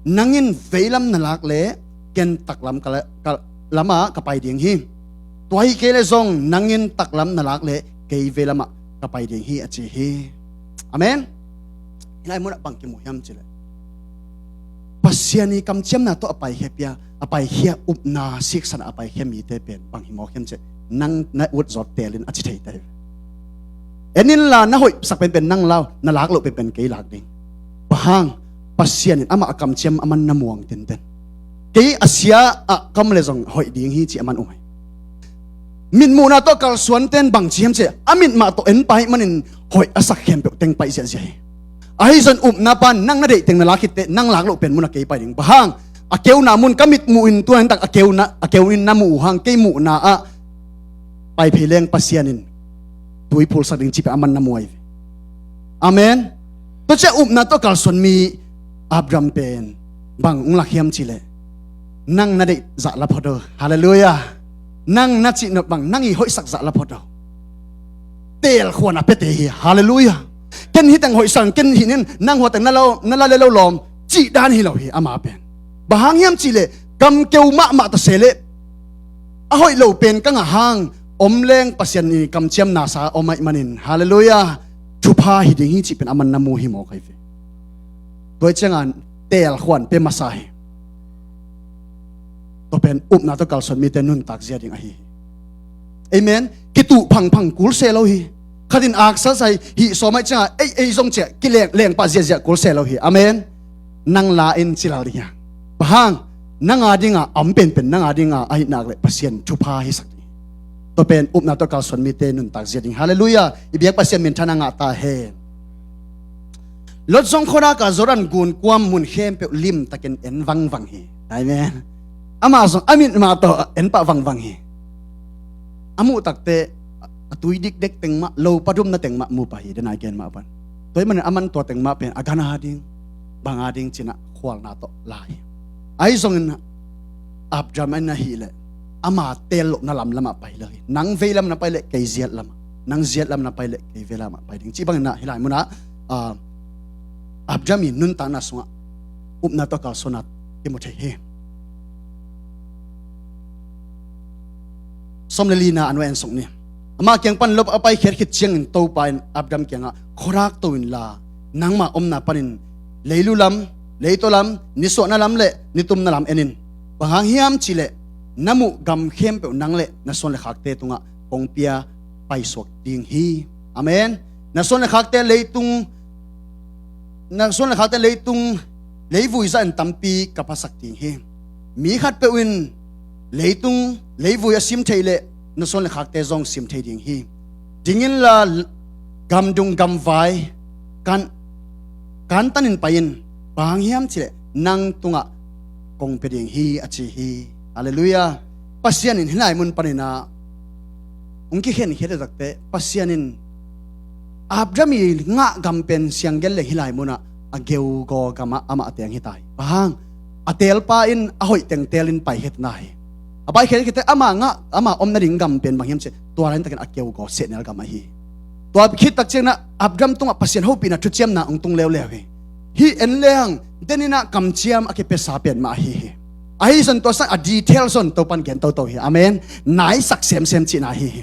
nang in veilam na lak leh ken taklam ka la, ka, lamah ka pai ding hi. Tua hi kei leh zong nang in taklam na lak leh kei veilamah ka pai ding hi, a ci hi. Amen. Hih lai munah bang kimu hiam cih leh, Pasian i kamciamna tawh a paikhia pia, a paikhia upna siksan a paikhia mite pen bang hi mawk hiam cih leh, nang na ut zawh telin a ci thei ta hi. En inla, na hoihsak penpen nang la uh, na lak loh penpen kei lak ding. Bang hang? Pasian in amah a kamciam a man na muang tenten. Kei a sia ah ka om leh zong hoih ding hi ci a man um hi. Mitmuhna tawh kalsuan ten bang ci hiam cih leh, a mit mah tawh en pah ahih manin hoih a sak khempeuh teng paih ziahziah hi. Ahi zong upna pan nang na deih teng na lak khit teh, nang lak loh pen munah kei pai ding. Bang hang? A keuna mun ka mit muh in, tua in tak a keuna, a keu in na muh uh hang, kei muhna ah pai phei leng Pasian in tui phulsak ding cih pen a man na muh ahi ve. Amen. Tua ciang upna tawh kalsuan mi Abraham pen bang hong lak hiam cih leh, nang na deih zah la phot o. Halleluiah. Nang na cih nop bang, nang i hoihsak zah la phot o. Teelkhuan a piate hi. Halleluiah. Ken hih teng hoihsak, ken hih ning, nang hua teng na la, na la le lo lawm, cih dan hi lo hi ama pen. Bang hang hiam cih leh, kam keu mahmah ta se leh, a hoih lo pen ka ngah hang, om leng Pasian i kamciamna sa om ahih manin, halleluiah, thupha hi ding hi cih pen a man na mu hi mawk ahi ve. Tua ciangin teelkhuan pia masa hi. Tua pen upna tawh kalsuan mite nuntak zia ding ahi hi. Amen. Kituh phangphang kul se lo hi. Khat in aksa sai hih sawm ahih ciangin ei, ei zong ciah kileng, leng pah ziahziah kul se lo hi. Amen. Nang la in ci lel ding hi hang. Bang hang? Nang a dingin a om penpen nang a dingin ahih nak leh Pasian thupha hisak ding hi. Tua pen upna tawh kalsuan mite nuntak zia ding. Halleluiah. I biak Pasian minthanna ngah ta hen. Lot zong khuadak ah Jordan gunkuam mun khempeuh limtakin en vangvang hi. Amen. Amah zong a mit mah tawh en pah vangvang hi. A muh tak teh a tui dikdek teng mah, lopa dumna teng mah mu pah hi, den a gen mah bang. Tua ahih manin a man tua teng mah pen a gan a ding, bang a ding ci-in ah khualna tawh la hi. Ahi zongin Abraham in ahih leh ama teel lohna lam lamah pai lo hi. Nang veilam na pai leh kei ziat lamah, nang ziat lam na pai leh kei veilamah pai ding, cih bangin ah hih lai munah, ah, Abraham i nuntakna sungah upna tawh kalsuanna kimu thei hi. Sawm le lina a nuai en suk ni. Amah kiang pan Lot a paikhiat khit ciangin Topa in Abraham kiangah, khuadak to inla, nangma omna panin leilu lam, leitaw lam, nisuahna lam le nitumna lam en in. Bang hang hiam cih leh, na muh gam khempeuh nang le na suan le khakte tungah kong pia paisuak ding hi. Amen. Na suan le khakte leitung, na suan le khakte leitung leivui zahin tampi ka phasak ding hi. Mi khatpeuh in leitung leivui a sim thei leh na suan le khakte zong sim thei ding hi. Ding inla, gamdung gamvai kan, kantan in pai in, bang hang hiam cih leh nang tungah kong pia ding hi, a ci hi. Halleluiah. Pasian in hih lai mun panin ah hong kikhen khit a tak teh, Pasian in Abraham i ngah gam pen siang gen leng hih lai munah a geugaw gamah amah a teng hi ta hi. Bang hang? A teelpa in a hoih teng teelin pai khit na hi. A pai khit khit teh ama ngah, ama om nading gam pen bang hiam cih leh tua lai takin a keu gaw sehnel gam ahi hi. Tua khit tak ciangin ah Abraham tungah Pasian hopihna thuciamna hong tung leuleu hi. Hih en lehang denin ah kamciam a kipiasa pen mah ahi hi. Ahi zong tua sang a detail zong Topa'n gen toto hi. Amen. Naisak semsem cihna ahi hi.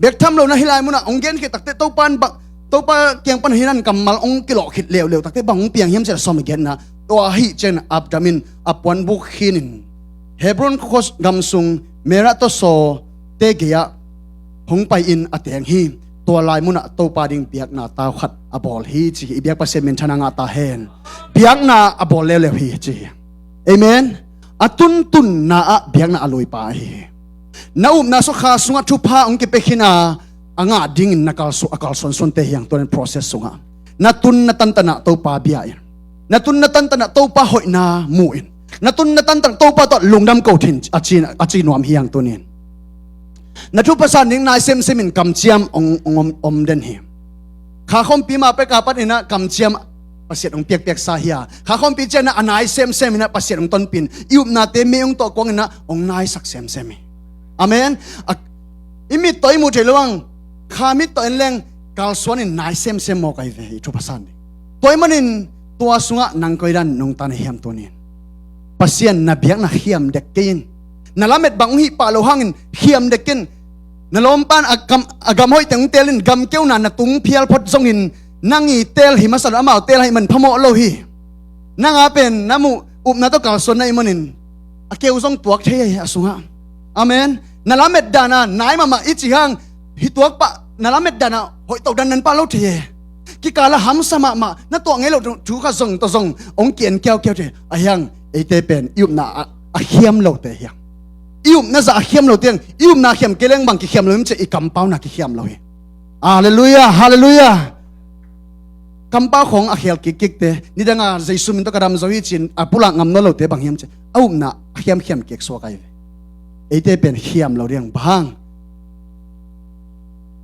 Bek tham lo na hih lai munah hong gen khit tak teh Topa'n bang, Topa kiang pan hih nan kammal hong kilawh khit leuleu tak teh bang hong piang hiam cih leh sawm le giatna, tua ahih ciangin Abraham in a puanbuk khinin Hebron khua gam sung Mamre tawh Soar te gei-ah hong pai-in a teng hi. Tua lai munah Topa ding biakna tau khat a bawl hi ci hi. I biak Pasian minthanna ngah ta hen. Biakna a bawl leuleu hi ci hi. Amen. A tuntunna ah biakna a luipa ahi hi. Na upna sung kha sungah thupha hong kipia khin a, a ngah dingin na kalsuan, a kalsuansuante hi hang, tua in process sungah na tunna tantanah Topa bia in. Na tunna tantanah Topa hoihna mu in. Na tunna tantanah Topa tawh lungdam ko thin a ci, a ci nuam hi hang tuni in. Na thupha san ding nai semsem in kamciam hong, hong om, om den hi. Kha khawmpi mah pek a panin ah kamciam Pasian hong piakpiaksa hi a, kha khawmpi ciangin ah a nai semsem in ah Pasian hong tonpih in, i upnate mei hong tawh kuangin ah hong naisak semsem hi. Amen. A, i mit tawh i muh theih loh hang, kha mit tawh en leng kalsuan in nai semsem mawk ahi ve, i thupha san ding. Tua ahih manin tua sungah nang koi dan nungta na hiam tuni in? Pasian na biakna khiam dek kei in. Na lamet bang hong hih pah loh hangin khiam dek in. Na lawmpa in a gam, a gam hoih teng hong teel in, gam keuna na tung phial phot zongin nang i teel hi masa lo, amau teel ahih man phamawh lo hi. Nang a pen na muh upna tawh kalsuan na hih manin a keu zong tuak thei hi a sungah. Amen. Na lamet dan a nai mahmah i cih hang, hih tuak pah, na lamet dan a hoih to dan nan pah lo thei hi. Kikal a hamsa mahmah, na tuah ngei loh thu khat zong tawh zong hong ki-en kiaukiau thei. Ahi hang eite pen i upna a, a khiam lote hi hang. I upna zah a khiam lote hi hang. I upna khiam kei leng bang kikhiam lo hiam cih leh i kampauna kikhiam lo hi. Halleluiah, halleluiah. Kampau khawng a khel kikkikte, nidang a Jesu min tawh ka dam zo hi ci-in a pulak ngam nawn lote bang hiam cih leh a upna a khiamkhiam kik suak ahi ve. Eite pen khiam lo ding bang hang.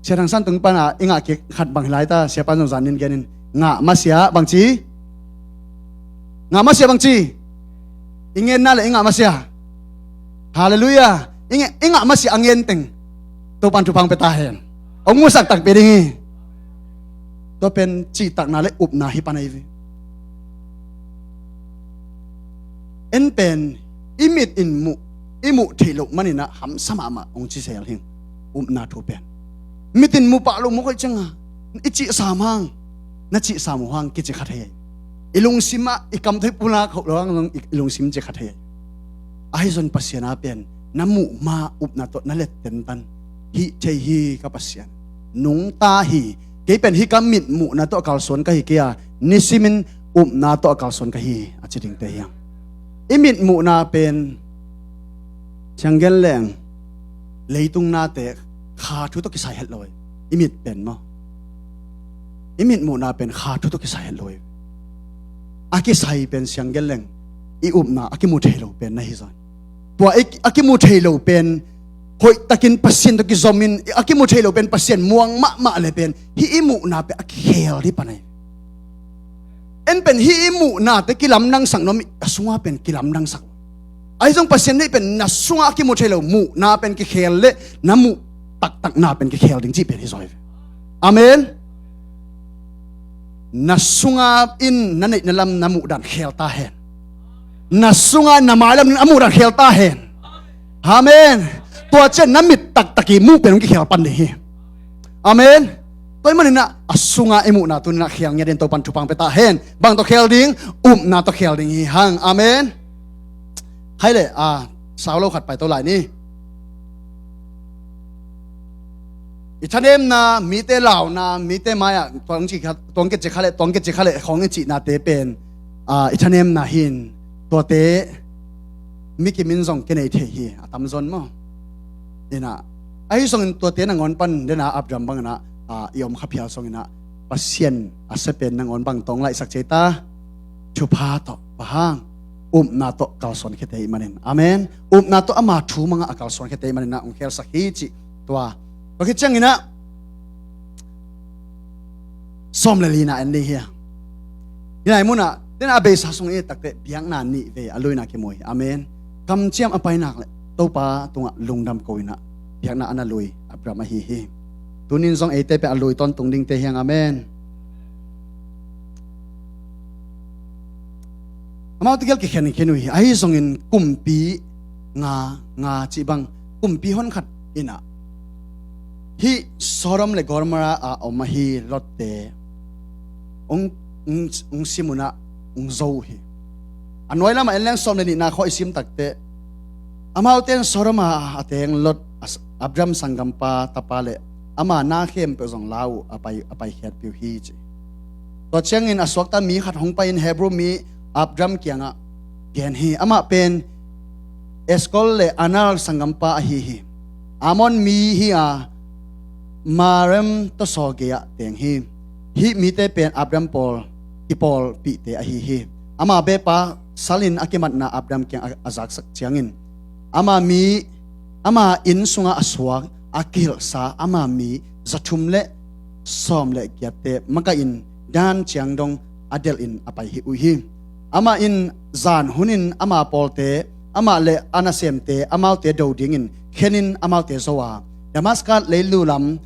Sia Thang San tung pan a i ngah kik khat bang hi lai ta, Sia Pan Zong Zan in gen in, ngah masiah bang ci? Ngah masiah bang ci? I ngenna le i ngah masiah. Halleluiah. I nge-, i ngah masiah a ngen teng Topa'n thupha hong pia ta hen. Hong musak takpi ding hi. Tua pen cihtakna le upna hi pan ahi ve. En pen i mit in muh, i muh theih loh manin ah hamsa mahmah hong ci zel hi. Upna thu pen mit in mu pah loh mawk ahih ciangin i cih sam hang, na cih sam uh hang kici kha thei hi. I lungsim ah, i kam tawh i pulak loh hang zong i, i lungsim ci kha thei hi. Ahi zong Pasian a pen na muh ma upna tawh na let tentan hih thei hi ka Pasian. Nungta hi. Kei pen hih ka mit muhna tawh kalsuan ka hi kei a, nisimin upna tawh kalsuan ka hi a ci dingte hi hang. I mit muhna pen ciang gen leng leitung nate kha thu tawh kisai het lo hi. I mit pen maw? I mit muhna pen kha thu tawh kisai het lo hi. A kisai pen ciang gen leng i upna a kimu thei lo pen na hi zaw. Tua i, a kimu thei lo pen hoihtakin Pasian tawh kizomin, a kimu thei lo pen Pasian muang mahmah le pen hih i muhna pen a kikhel dih pan ahi. En pen hih i muhnate kilamdangsak nuam, a sunga pen kilamdangsak. Ahi zong Pasian deih pen na sunga a kimu thei lo muhna pen kikhel le na muh taktakna pen kikhel ding cih pen hi zaw hi ve. Amen. Na sunga in na neih na lam na muh dan khel ta hen. Na sunga na mailam in a muh dan khel ta hen. Amen. Tua ciang na mit taktak i muh pen hong kikhel pan ding hi. Amen. Tua ahih manin ah a sunga i muhna tuni in ah khel ngiat in Topa'n thupha hong pia ta hen. Bang tawh khel ding? Upna tawh khel ding hi hang. Amen. Hai le, a, sau lo khat pai to lai ni. I thanemna, mite launa, mite mai-ah tuang ci kha, tuang kici kha le, tuang kici kha le khawng i cihnate pen, a, i thanemna hi in, tuate mi kimin zong kinei thei hi, a tamzaw in maw. Inah, ahi zongin tuate nangawn pan dena Abraham bangin ah, a, i om kha phial zongin ah Pasian a sia pen nangawn bang tawng laihsak ci ei ta. Thupha tawh, bang hang, upna tawh kalsuan khia te ahih manin. Amen. Upna tawh ama thu mangah a kalsuan khia te ahih manin ah hong khelsak hi cih tua. Tua khit ciangin ah sawm le lina en ding hi a. Hih nai munah, dena a beisa sung i et tak teh biakna nih vei a luina kimu hi. Amen. Kamciam a pai nak le Topa tungah lungdam ko inah biakna a na lui Abraham ahi hi. Tunin zong eite pia a lui tawntung dingte hiang, amen. Amaute gel kikhen khen uh hi, ahi zongin kumpi nga nga cih bang kumpi honkhat inah hih Sodom le Gomorrah a om ahi Lotte ung, ung, ung sim unah ung zo uh hi. A nuai lamah en leng sawm le nihna khawh i sim takteh amaute in Sodom a a teng Lot, Abraham sanggampa tapa le ama na khempeuh zong la uh a pai, a paikhiatpih uh hi ci. Tua ciangin a suakta mi khat hong pai-in Hebrew mi Abraham kiangah gen hi. Amah pen Eskol le Aner sanggampa ahi hi. Ammon mi hi a Mamre tawsaw gei-ah teng hi. Hih mite pen Abraham pawl kipawlpihte ahi hi. Ama bepa salin a kimatna Abraham kiang a, a zaksak ciangin ama mi, ama inn sungah a suak a kihilhsa ama mi zathum le sawm le giatte makaih in dan ciang dong a delhin a pai hi uh hi. Amah in zan hunin ama pawlte, amah le a nasemte, amaute do dingin khenin amaute zo a, Damaskas leilu lam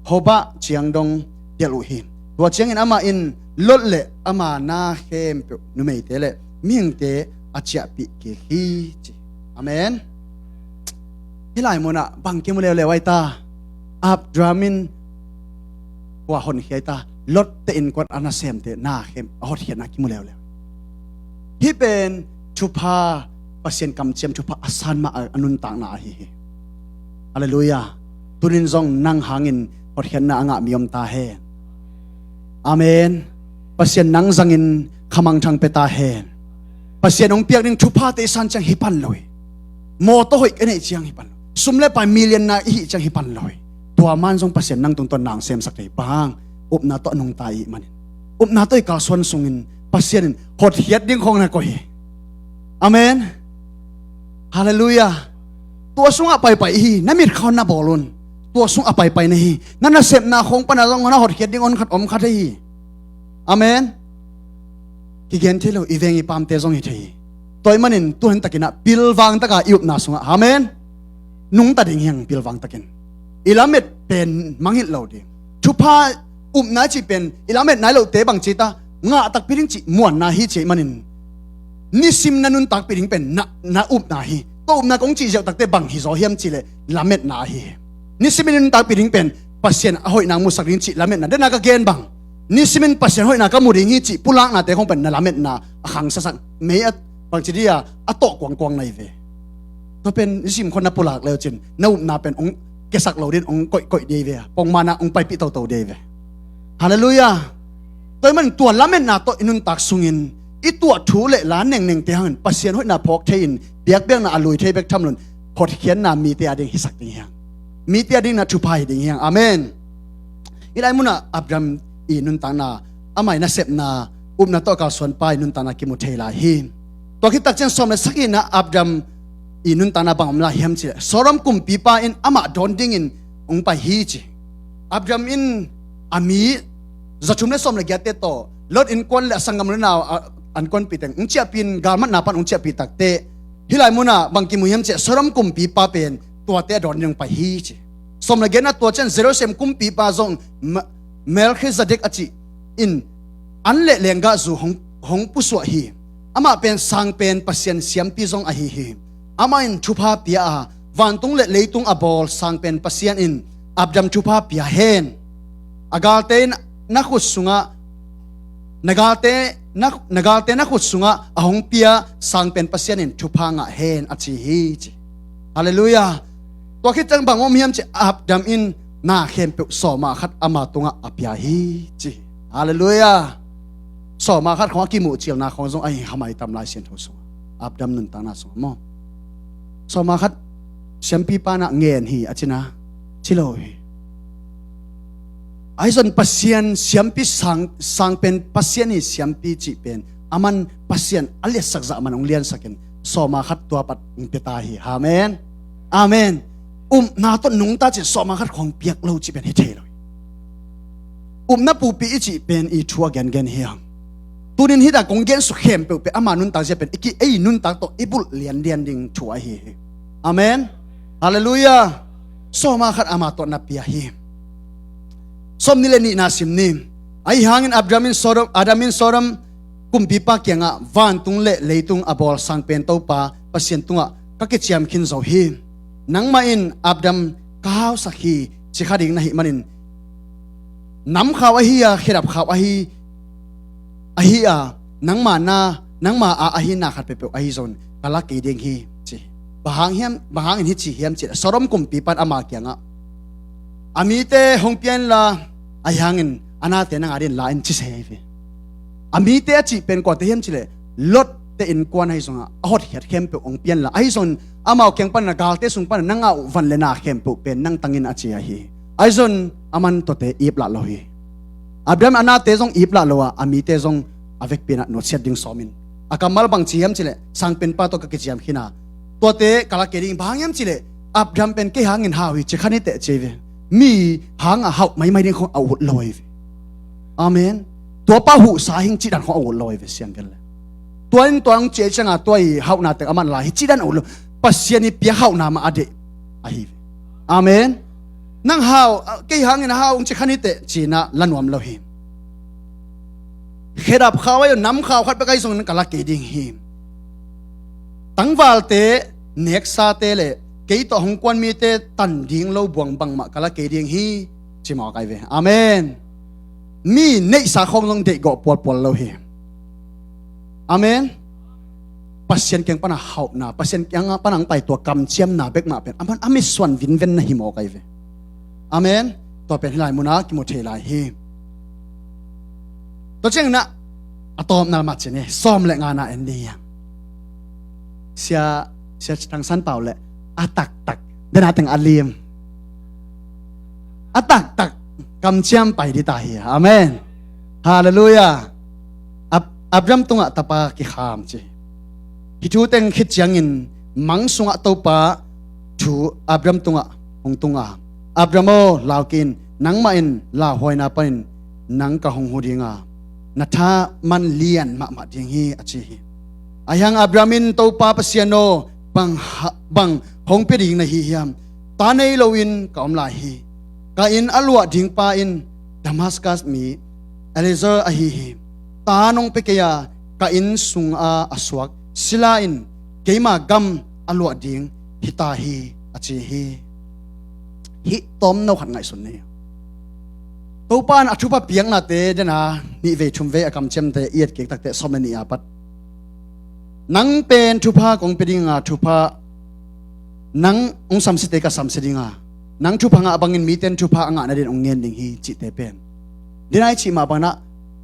Hobah ciang dong delh uh hi. Tua ciangin amah in Lot le ama na khempeuh, numeite le mihingte a ciahpih kik hi ci. Amen. Hih lai munah bang kimu leuleu ai ta? Abraham in kua honkhia ai ta? Lotte innkuan a nasemte na khem a hotkhiatna kimu leuleu. Hih pen thupha, Pasian kamciam thupha a san mah a, a nuntakna ahi hi. Halleluiah. Tunin zong nang hangin hotkhiatna a ngah mi om ta hen. Amen. Pasian nang zangin khamangthang pia ta hen. Pasian hong piak ding thuphate i san ciang hi pan lo hi. Mawtaw hoih ka neih ciang hi pan lo. Sum le pai million na i hih ciang hi pan lo hi. Tua man zong Pasian nang tungtawn nang semsak thei bang upna tawh a nungta i hih manin, upna tawh i kalsuan sungin Pasian in hotkhiat ding khong na koih hi. Amen. Halleluiah. Tua sungah paipai i hi. Na mitkhawn na bawl un. Tua sungah paipai na hi. Na nasepna khong pana zong na hotkhiat ding om khat, om khat hi. Amen. Kigen thei lo, i veng i pamte zong hi thei hi. Tua ahih manin tuhan takinah pilvang taka i upna sungah, amen, nungta ding hiang pilvang takin. I lamet pen mangngilh lo ding. Thupha upna cih pen i lamet nai lote bang ci ta, ngah takpi ding cih muanna hi cih manin, nisim na nuntakpih ding pen na, na upna hi. Tua upna kong cih ziauh takte bang hi zaw hiam cihleh lametna ahi hi. Nisim i nuntakpih ding pen Pasian a hoihna musak ding cih lametna. Dena ka gen bang, nisimin Pasian hoihna ka mu ding hi cih pulaknate khong pen na lametna a khangsasak, mei a bangci dia a tawh kuangkuang na hi ve. Tua pen nisim khong na pulak leucin na upna pen hong kiasak lo din hong koihkoih dei ve. Pongmana hong paipih toto dei ve. Halleluiah. Tua ahih manin tua lametna tawh i nuntak sungin i tuah thu le la nengnengte hangin Pasian hoihna phawk thei-in biakbiakna a lui thei bek tham loin hotkhiatna mite a ding hisak ding hiang. Mite a dingna thupha hi ding hiang. Amen. Hih lai munah Abraham i nuntakna, amah i nasepna, upna tawh kalsuanpa i nuntakna kimu thei lai hi. Tua khit takciang sawm le sagihna Abraham i nuntakna bang om lai hiam cihleh Sodom kumpipa in amah dawn dingin hong pai hi ci. Abraham in a mi zathum le sawm le giatte tawh Lot innkuan le a sanggam le nau a, a innkuanpihte hong ciahpih in galmatna pan hong ciahpih takte hih lai munah bang kimu hiam cihleh Sodom kumpipa pen tuate a dawn ding hong pai hi ci. Sawm le giatna tua ciang Jerusalem kumpipa zong Ma-, Melkhizedek a cih in an le lenggahzu hong, hong pusuah hi. Amah pen sang pen Pasian siampi zong ahi hi. Amah in thupha pia a, vantung le leitung a bawl sang pen Pasian in Abraham thupha pia hen. A galte in na khut sungah, na galte, na, na galte na khut sungah a hong pia sang pen Pasian in thupha ngah hen a ci hi ci. Halleluiah. Tua khit ciang bang om hiam ci, Abraham in na khempeuh sawma khat ama tungah a pia hi ci. Halleluiah. Sawma khat khong a kimuhcilna khong zong ahi hamai tam Lai Siangtho sungah, Abraham nuntakna sungah maw. Sawma khat siampipa na ngen hi a cina ci lo hi. Ahi zong Pasian siampi sang, sang pen Pasian hi siampi cih pen aman Pasian a liatsak zah man hong liansakin sawma khat tua pat hong pia ta hi. Amen. Amen. Upna tawh nungta cih sawma khat khong piak lo cih pen hi thei lo hi. Upna pupi i cih pen i thu a gengen hiam? Tunin hita kong gensuk khempeuh pen ama nuntak zia pen i ki ei nuntak tawh i bulh lianlian ding thu ahi hi. Amen. Halleluiah. Sawma khat ama tawh na pia hi. Sawm nih le nihna sim ni. Ahi hangin Adam in Sodom, Adam in Sodom kumpipa kiangah, vantung le leitung a bawl sang pen Topa Pasian tungah ka kiciam khin zo hi. Nangmah in Adam ka hausak hi, ci kha ding na hih manin, nam khau ahi a, khedap khau ahi, ahi a, nangma na, nangma a ahi na khat peuhpeuh ahi zongin ka la kei ding hi, ci. Bang hang hiam, bang hangin hih ci hiam cih leh, Sodom kumpipa in ama kiangah, a mite hong pia inla, ahi hangin a nate nang adingin la in, ci se hi ve. A mite a cih pen kuate hiam cih leh, Lot te innkuan ahi zongah a hotkhiat khempeuh hong pia inla, ahi zongin amau kiang panin, a galte sung panin, nang a uh van le na khempeuh pen nang tangin, a ci ahi. Ahi zongin aman tuate iplah lo hi. Abraham a nate zong iplah lo a, a mite zong a vekpi in ah nutsiat ding sawmin, a kammal bang ci hiam cih leh, sangpenpa tawh ka kiciam khin a, tuate ka la kei ding. Bang hang hiam cih leh, Abraham pen kei hangin hau hi, ci kha ni teh, ci hi ve. Mi hangah hauh maimai ding khong a ut lo hi ve. Amen. Tuapa huhsa hing cih dan khong a ut lo hi ve, siang gen leh. Tua in tua hong ci ahih ciangah tua i hauhna teng aman la hi, cih dan a ut lo. Pasian i piak hauhna mah a deih ahi ve. Amen. Nang hau, kei hangin hau hong ci kha ni teh, ci-in ah la nuam lo hi. Khedap khau ahi, nam khau khat bek ahi zongin ka la kei ding hi. Tangvalte, neksate le kei tawh hong kuan mite tan ding lo buang bangmah ka la kei ding hi, ci mawk ahi ve. Amen. Mi neihsa khawng zong deihgawh pualpual lo hi. Amen. Pasian kiang pana hauhna, Pasian kiang pana hong pai tua kamciamna bek mah pen aman a mitsuan vinven na hi mawk ahi ve. Amen. Tua pen hih lai munah kimu thei lai hi. Tua ciangin ah a tawpna lam ah ci ni, sawm le ngana en ding hi hang. Sia, Sia Thang San Pau le a taktak, dena teng a lim, a taktak kamciam pai dita hi. Amen. Halleluiah. Ab-, Abraham tungah tapa kikham ci. Hih thu teng khit ciangin mang sungah Topa thu Abraham tungah hong tung a, Abraham aw, lau kei in, nangmah in lauhuaina panin nang ka hong hu ding a, na thaman lian mahmah ding hi, a ci hi. Ahi hang Abraham in, Topa Pasian aw, bang ha-, bang hong pia ding na hi hiam? Ta nei loin ka om lai hi. Ka inn a luah dingpa in Damaskas mi Eliezer ahi hi. Ta nong pia kei a, ka inn sunga a suak sila in keima gam a luah ding hi ta hi, a ci hi. Hih tawmno khat ngaihsun ni. Topa in a thupha piaknate dena nih vei thum vei a kamciamte i et kik takteh sawm le nih a pat, nang pen thupha kong pia ding a, thupha nang hong samsiate ka samsia ding a, nang thupha ngah bangin mite in thupha a ngah nadin hong ngen ding hi, cihte pen, dena i cih mah bangin ah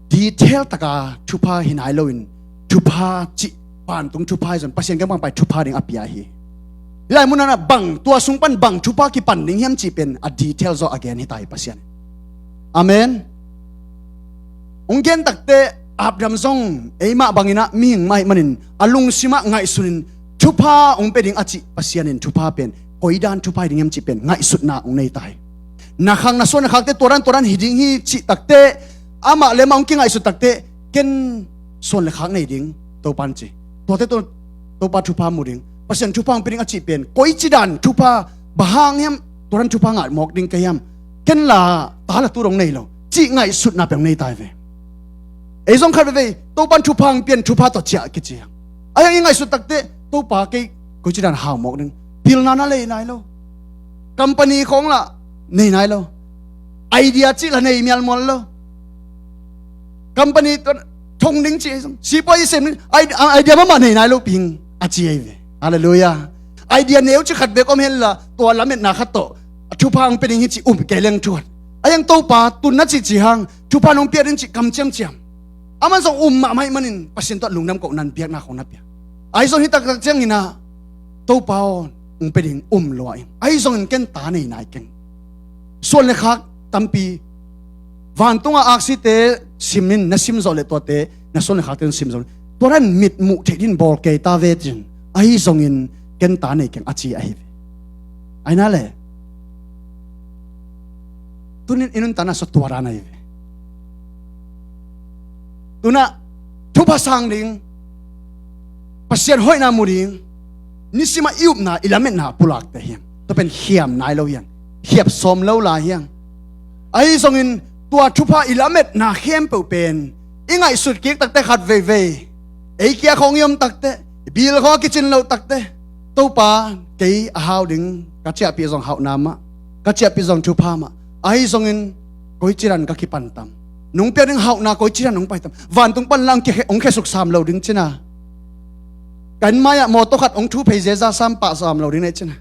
detail taka thupha hi nai loin, thupha cih, vantung thupha hi zong Pasian kiang pan pai thupha ding a pia hi. Hih lai munah bang, tua sung pan bang thupha kipan ding hiam cih pen a detail zaw a gen hi ta hi Pasian. Amen. Hong gen takteh Abraham zong eimah bangin ah mihing mah ahih manin a lungsim ah ngaihsunin thupha hong pia ding a cih Pasian in thupha pen koi dan thupha hi ding hiam cih pen ngaihsutna hong nei ta hi. Na khang na suan le khakte tua dan tua dan hi ding hi cih takteh, amah le amah hong kingaihsut takteh, ken suan le khak nei ding, Topa in ci. Tuate tawh Topa thupha mu ding, Pasian thupha hong pia ding a cih pen koici dan thupha, bang hang hiam tua dan thupha ngah mawk ding ka hiam? Ken la ta le tut hong nei lo, cih ngaihsutna pen hong nei ta hi ve. Ei zong khat veivei Topa in thupha hong pia in thupha tawh ciah kici hi. Ahi hang i ngaihsut takteh, Topa, kei koici dan hau mawk ding, pilna na lei nai lo, company khawng lah nei nai lo, idea cih lah nei mialmual lo, company thong ding cih, sipuai i sem ding, i-, idea mahmah nei nai lo ping, a ci ahi ve. Halleluiah. Idea neu cih khat bek om hen la, tua lametna khat tawh thupha hong pia ding hi cih um kei leng thuat. Ahi hang Topa, tun na cih ci hang thupha nong pia ding cih kam ciamciam. Aman zong um mahmah ahih manin Pasian tawh lungdam kohna in biakna khong na pia. Ahi zong hih taktak ciangin ah, Topa aw, hong pia ding, um lua ing. Ahi zongin ken ta nei nai keng. Suan le khak tampi, vantungah aksite simin na sim zawh leh tuate, na suan le khakte na sim zawh leh, tua dan mitmuh theih din bawl kei ta ve cin. Ahi zongin ken ta nei keng, a ci ahi ve. Ahi na leh, tunin i nuntakna sua tua dan ahi ve. Tunah thupha sang ding, Pasian hoihna mu ding, Nisimah i upna, i lametna a pulakte hi hang. Tua pen khiam nai lo hi hang. Khiap sawm lo lai hi hang. Ahi zongin tua thupha, i lametna khempeuh pen i ngaihsut kik takte khat veivei, ei kia khawng i om takte, i bil khawng a kicin loh takte, Topa, kei a hau ding, ka ciahpih zong hauhna mah, ka ciahpih zong thupha mah. Ahi zongin koici dan ka kipan tam? Nong piak ding hauhna koici dan hong pai tam? Vantung pan la hong khe-, hong khesuk sam lo ding cina. Kan mai-ah mawtaw khat hong thu phei zeza sam pah sam lo ding nei cina.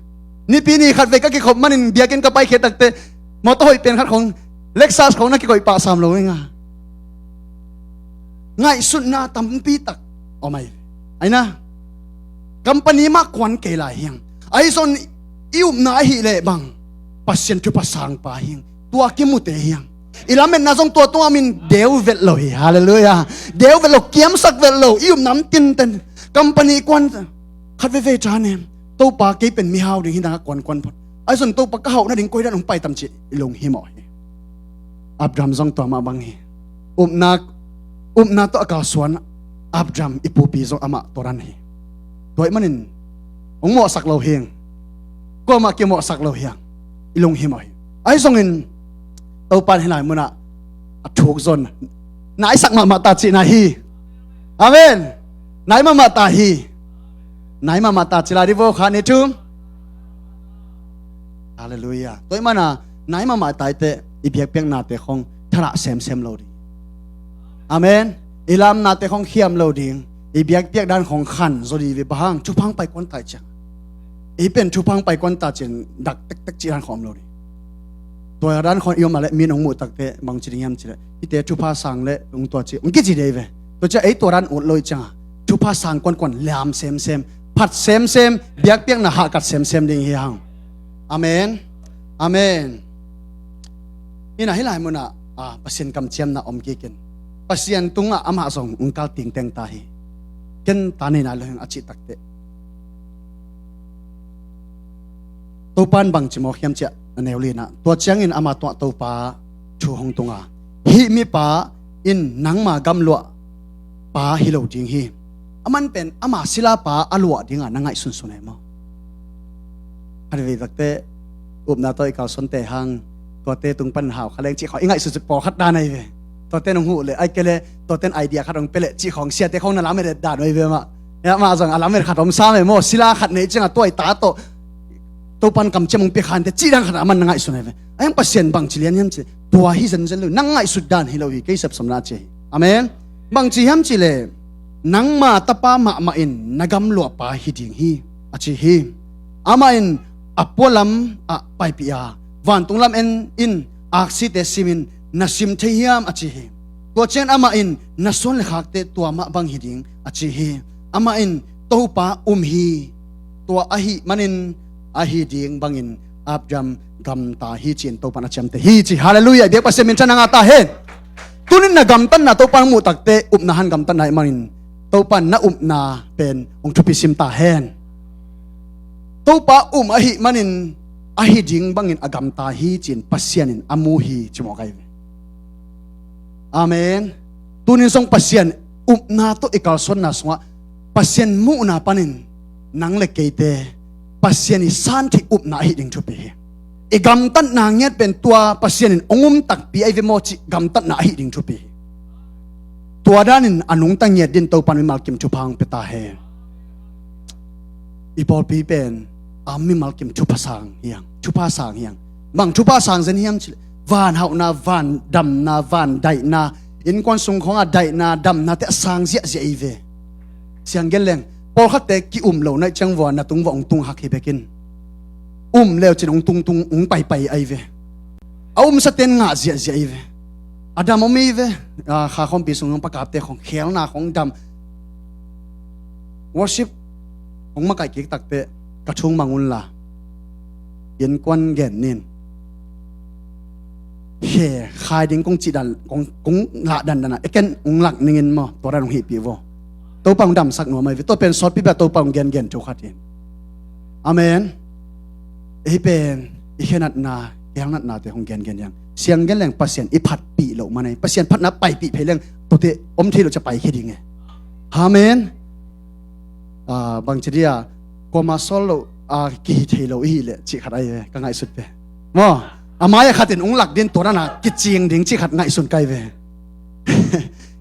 Nipi ni khat vei ka kikhop manin biakinn ka paikhia takte, mawtaw hoih pen khat khawng, Lexus khawng na kikoih pah sam lo ding a. Ngaihsutna tampi tak om ai. Aina, company mah kuan kei lai hi hang. Ahi zong i upna ahih leh bang, Pasian thupha sangpa hi hang. Tua kimute hi hang. I lametna zong tua tungah min deu vet lo hi. Halleluiah. Deu vet lo, kiamsak vet lo. I upna om tinten. Company kuan khat veivei ta nem. Topa, kei pen mihau ding hi dang a kuankuan phot. Ahi zong Topa, ka hauh nading koi dan hong pai tam ci i lunghimawh hi. Abraham zong tua mah bang hi. Upna, upna tawh a kalsuan Abraham i pupi zong amah tua dan hi. Tua ahih manin hong mawhsak lo hi hang. Kuamah kimawhsak lo hi hang. I lunghimawh hi. Ahi zongin Topa in hih lai munah a thuk zon, naisak mahmah ta cihna hi. Amen. Nai mahmah ta hi. Nai mahmah ta ci lai dih vo, khat, nih, thum. Halleluiah. Tua ahih mana nai mahmah ta i teh, i biakpiaknate khawng thadah semsem lo ding. Amen. I lamnate khawng khiam lo ding. I biakpiak dan khawng khan zaw dih ve, bang hang, thupha hong paikuan ta i ciang. Ei pen thupha hong paikuan ta cin dak tektek cih dan khawng om lo ding. Tua dan khawng i om a leh min hong muh takte bang ci ding hiam cih leh, hihte thupha sang leh hong tua ci, hong kici dei ve. Tua ciang ei tua dan ut lo i cianga, thupha sang kuankuan, lam semsem, phat semsem, biakpiakna hahkat semsem ding hi hang. Amen. Amen. Ina hih lai munah, ah, Pasian kamciamna om kikin, Pasian tungah amah zong hong kal tingteng ta hi. Ken ta nei nai lo hi hang a cih takte, Topa in bang ci mawk hiam cih leh, a neu lina, tua ciangin ama tungah Topa thu hong tunga, hih mipa in nangma gamluah pa hi lo ding hi. Aman pen ama silapa a luah dinga na ngaihsunsun hi maw? Khat vei takte upna tawh i kalsuante hang, tuate tung pan hau kha leng cih khawng i ngaihsunsuk pawlkhat dan ahi ve. Tuate nong huh leh, ai kei leh tuaten idea khat hong pia leh cih khawng, siate khawng na lamet dan ahi ve mah. Amah zong a lamet khat om sam e maw, sila khat nei cianga tua i ta tawh Topa in kamciam hong pia kha inteh cih dan khat a man na ngaihsun ahi ve. Ahi hang Pasian bang ci lian hiam cih leh, tua hi zenzen lo, nang ngaihsut dan hi lo hi, kei sepsawmna ci hi. Amen. Bang ci hiam cih leh, nangma tapa mahmah in na gamluahpa hi ding hi, a ci hi. Amah in a pualam ah paipih a, vantung lam en in aksite simin, na sim thei hiam, a ci hi. Tua ciangin amah in na suan le khakte tua mah bang hi ding, a ci hi. Amah in Topa um hi. Tua ahih manin ahi ding bangin Abraham gamta hi ci-in Topa in a ciamteh hi ci. Halleluiah. Biak Pasian minthanna ngah ta hen. Tunin na gamtatna Topa in hong muh takte, upna hang gamtatna ahih manin Topa in na upna pen hong thupi sim ta hen. Topa um ahih manin ahi ding bangin a gamta hi ci-in Pasian in a mu hi ci mawk ahi ve. Amen. Tunin zong Pasian upna tawh i kalsuanna sungah Pasian muhna panin nang le keite Pasian i santheih upna ahi ding thupi hi. I gamtatna ngiat pen tua Pasian in hong um takpi ahi ve maw cih gamtatna ahi ding thupi hi. Tua danin a nungta ngiat dingin Topa in mimal kim thupha hong pia ta hen. I pawlpi pen a mimal kim thupha sang hi hang, thupha sang hi hang. Bang thupha sang zen hiam cih leh, van hauhna, van damna, van daihna, innkuan sung khawngah daihna, damnate a sang ziahziah ahi ve. Siang gen leng, pawlkhatte ki-um lo na hih ciang vua, na tung vua hong tung hak hi bekin, um leu cin hong tungtung, hong paipai ahi ve. A umsaten ngah ziahziah ahi ve. A dam om ahi ve. Ah, kha khawmpi sung zong pakapte khawng khelna khawng dam. Worship hong makaih kik takte, ka thung mang unla, innkuan gen nin, khe khai ding kong cih dan, kong, kong lah dandan a, eken hong lak ningin maw, tua dan hong hihpih vua. Topa hong damsak nuam ahi ve. Tua pen sawtpi bia Topa hong gengen thu khat hi. Amen. Ei pen i khenatna, gelnatnate hong gengen hi hang. Siang gen leng Pasian i phatpih loh man ahi. Pasian phatna paipih phei leng, tuate om thei lo cia paikhia ding e. Amen. Ah, bangci dia, kuama sawl lo, a, kihi thei lo i hih leh cih khat ahi ve, ka ngaihsut ve. Maw, a mai-ah khat in hong lak ding, tua dan a kicing ding cih khat ngaihsun ka hi ve.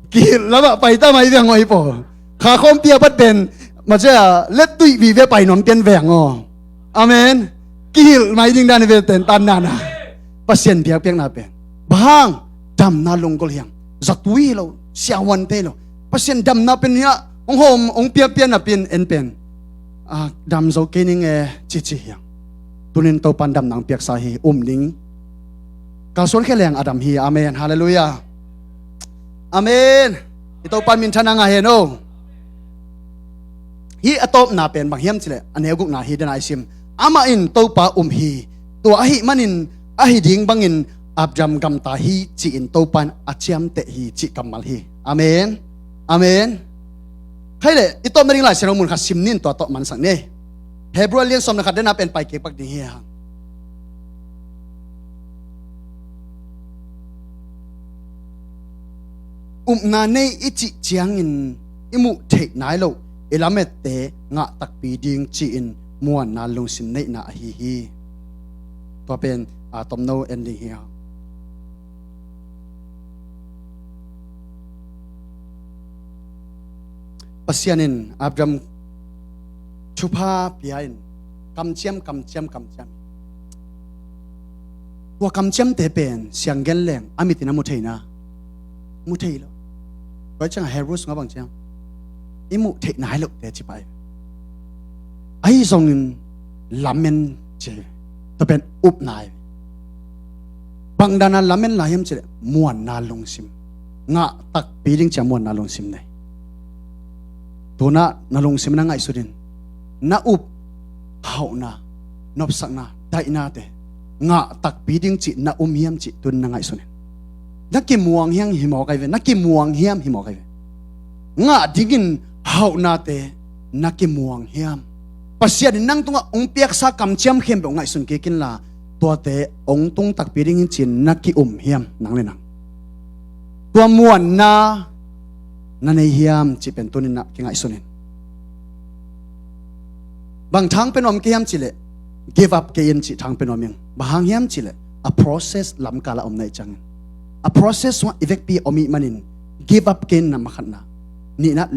Kihilh lamah pai ta mai veng aw hi paw. Kha khawmpi a pat pen, ma cia, let tuih vive pai nuam pian veng aw. Amen. Kihilh mai ding dan hi ve, ten tan dan a. Pasian biakpiakna pen bang hang, damna lunggulh hi hang. Zatui hi lo, siahuante hi lo. Pasian damna pen hiah hong hawm, hong piakpiak napi-in en pen, a, dam zo kei ning e, cici hi hang. Tunin Topan damna hong piaksa hi, um ning. Kalsuan khia leng a dam hi. Amen. Halleluiah. Amen. I Topa minthanna ngah hen aw. Hih a tawpna pen bang hiam cih leh, a neu gukna hi dan a i sim. Amah in Topa um hi. Tua ahih manin ahi ding bangin Abraham gamta hi ci-in Topa in a ciamteh hi cih kammal hi. Amen. Amen. Khai leh, i tawpna ding Lai Siangtho mun khat sim ni, tua tawh mansak ni. Hebrew a lian sawm le khat, den a pen pai kik pak ding hi hang. Upna nei i cih ciangin i muh theih nai loh i lamette ngah takpi ding ci-in muanna lungsim neihna ahi hi. Tua pen, a, tomno en ding hi hang. Pasian in Abraham thupha pia-in kamciam, kamciam, kamciam. Tua kamciamte pen siang gen leng a mit in a mu thei na, mu thei lo. Tua ciangah Hebrew sungah bang ciam, i muh theih nai lohte ci pai. Ahi zongin lamen ci, tua pen upna hi. Bang dan a lamen lai hiam cih leh muanna lungsim, ngah takpi ding ci-a muanna lungsim nei. Tunah na lungsim na ngaihsut in, na up hauhna, nopsakna, daihnate ngah takpi ding cih na um hiam cih tun na ngaihsun in. Na kimuang hiam hi mawk ahi ve, na kimuang hiam hi mawk ahi ve. Ngah dingin hauhnate na kimuang hiam? Pasian in nang tungah hong piaksa kamciam khempeuh ngaihsun kik inla, tuate hong tung takpi ding hi ci-in na ki-um hiam, nang le nang? Tua muanna na nei hiam cih pen tunin na kingaihsun in. Bang thang pen om kei hiam cih leh, give up kei in cih thang pen om ing. Bang hang hiam cih leh, a process lamkal a om na hih ciangin, a process sungah i vekpi a om ih manin give up kei in, na makhatna. Nihna,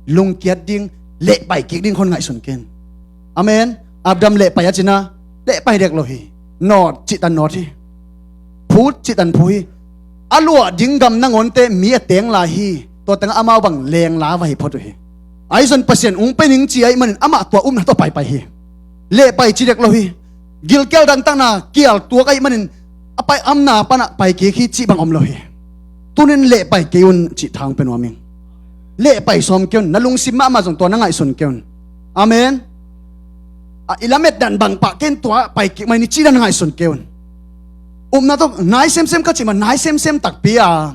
lungkiat ding, lehpai kik ding khong ngaihsun kei in. Amen. Abraham lehpai a cih na, lehpai dek lo hi. Nawt cih tan nawt hi. Phu cih tan phu hi. A luah ding gam nangawnte mi a teng lai hi. Tua tengah amau bang lengla va hi phot uh hi. Ahi zong Pasian hong pia ning ci ahih manin amah tua upna tawh paipai hi. Lehpai ci dek lo hi. Gilkial dantakna kial tuak ahih manin a pai amna panah pai kik hi cih bang om lo hi. Tunin lehpai kei un cih thang pen om ing. Lehpai sawm kei un, na lungsim mahmah zong tua na ngaihsun kei un. Amen. A, i lamet dan bang pah kei in, tua pai kik mai ni cih dan na ngaihsun kei un. Upna tawh nai semsem ka cih mah, nai semsem takpi a.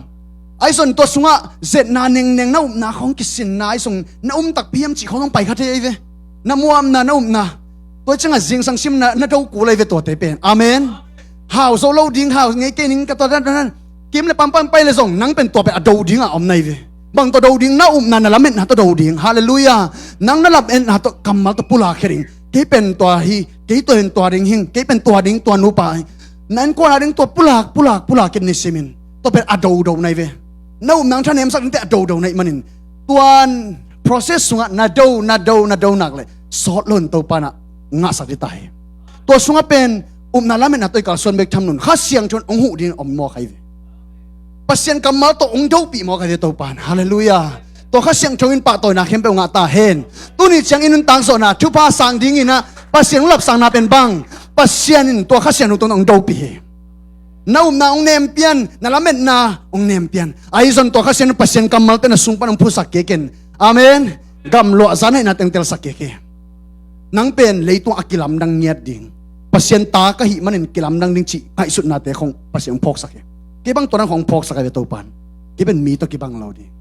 Ahi zong tua sungah zetna nengneng, na upna khong kisinna, ahi zong na um takpi hiam cih khong hong pai kha thei ahi ve. Na muamna, na upna. Tua ciangah zingsang sim na, na do kul ahi ve tuate pen. Amen. Hau zo lo ding, hau ngei kei ning ka tua dan, dan, dan. Kim le pampam pai le zong nang pen tua pen a do dingah om na hi ve. Bang tawh do ding, na upna, na lametna tawh do ding. Halleluiah. Nang na lametna tawh kammal tawh pulak khia ding. Kei pen tua hi, kei tua hin tua ding hing, kei pen tua ding, tua nupa hi. Na innkuan a ding tua pulak, pulak, pulak in ni simin. Tua pen a dodo na hi ve. Na upna hong thanemsak dingte a dodo na hih manin, tuan process sungah na do, na do, na do nak leh sawt lo in Topa in ah ngahsak ding ta hi. Tua sungah pen upna lametna tawh i kalsuan bek tham lo in Kha Siangtho in hong huh dingin om mawk ahi ve. Pasian kammal tawh hong dopih mawk ahi ve Topa in. Halleluiah. Tua Kha Siangtho in pahtawina khempeuh ngah ta hen. Tuni ciang i nuntak zawhna thupha sang dingin ah Pasian hong lapsangna pen bang, Pasian in tua Kha Siangtho tawh hong dopih hi. Na upna hong nempian, na lametna hong nempian. Ahi zong tua Kha Siangtho, Pasian kammalte na sung pan hong phutsak kik in. Amen. Gamluah zan hehna teng telsak kik hi. Nang pen leitung a kilamdang ngiat ding, Pasian ta ka hih manin kilamdang ding cih ngaihsutnate khong Pasian hong phawksak hi. Kei bang tua nang khong hong phawksak ahi ve Topa in. Kei pen mi tawh kibang lo ding,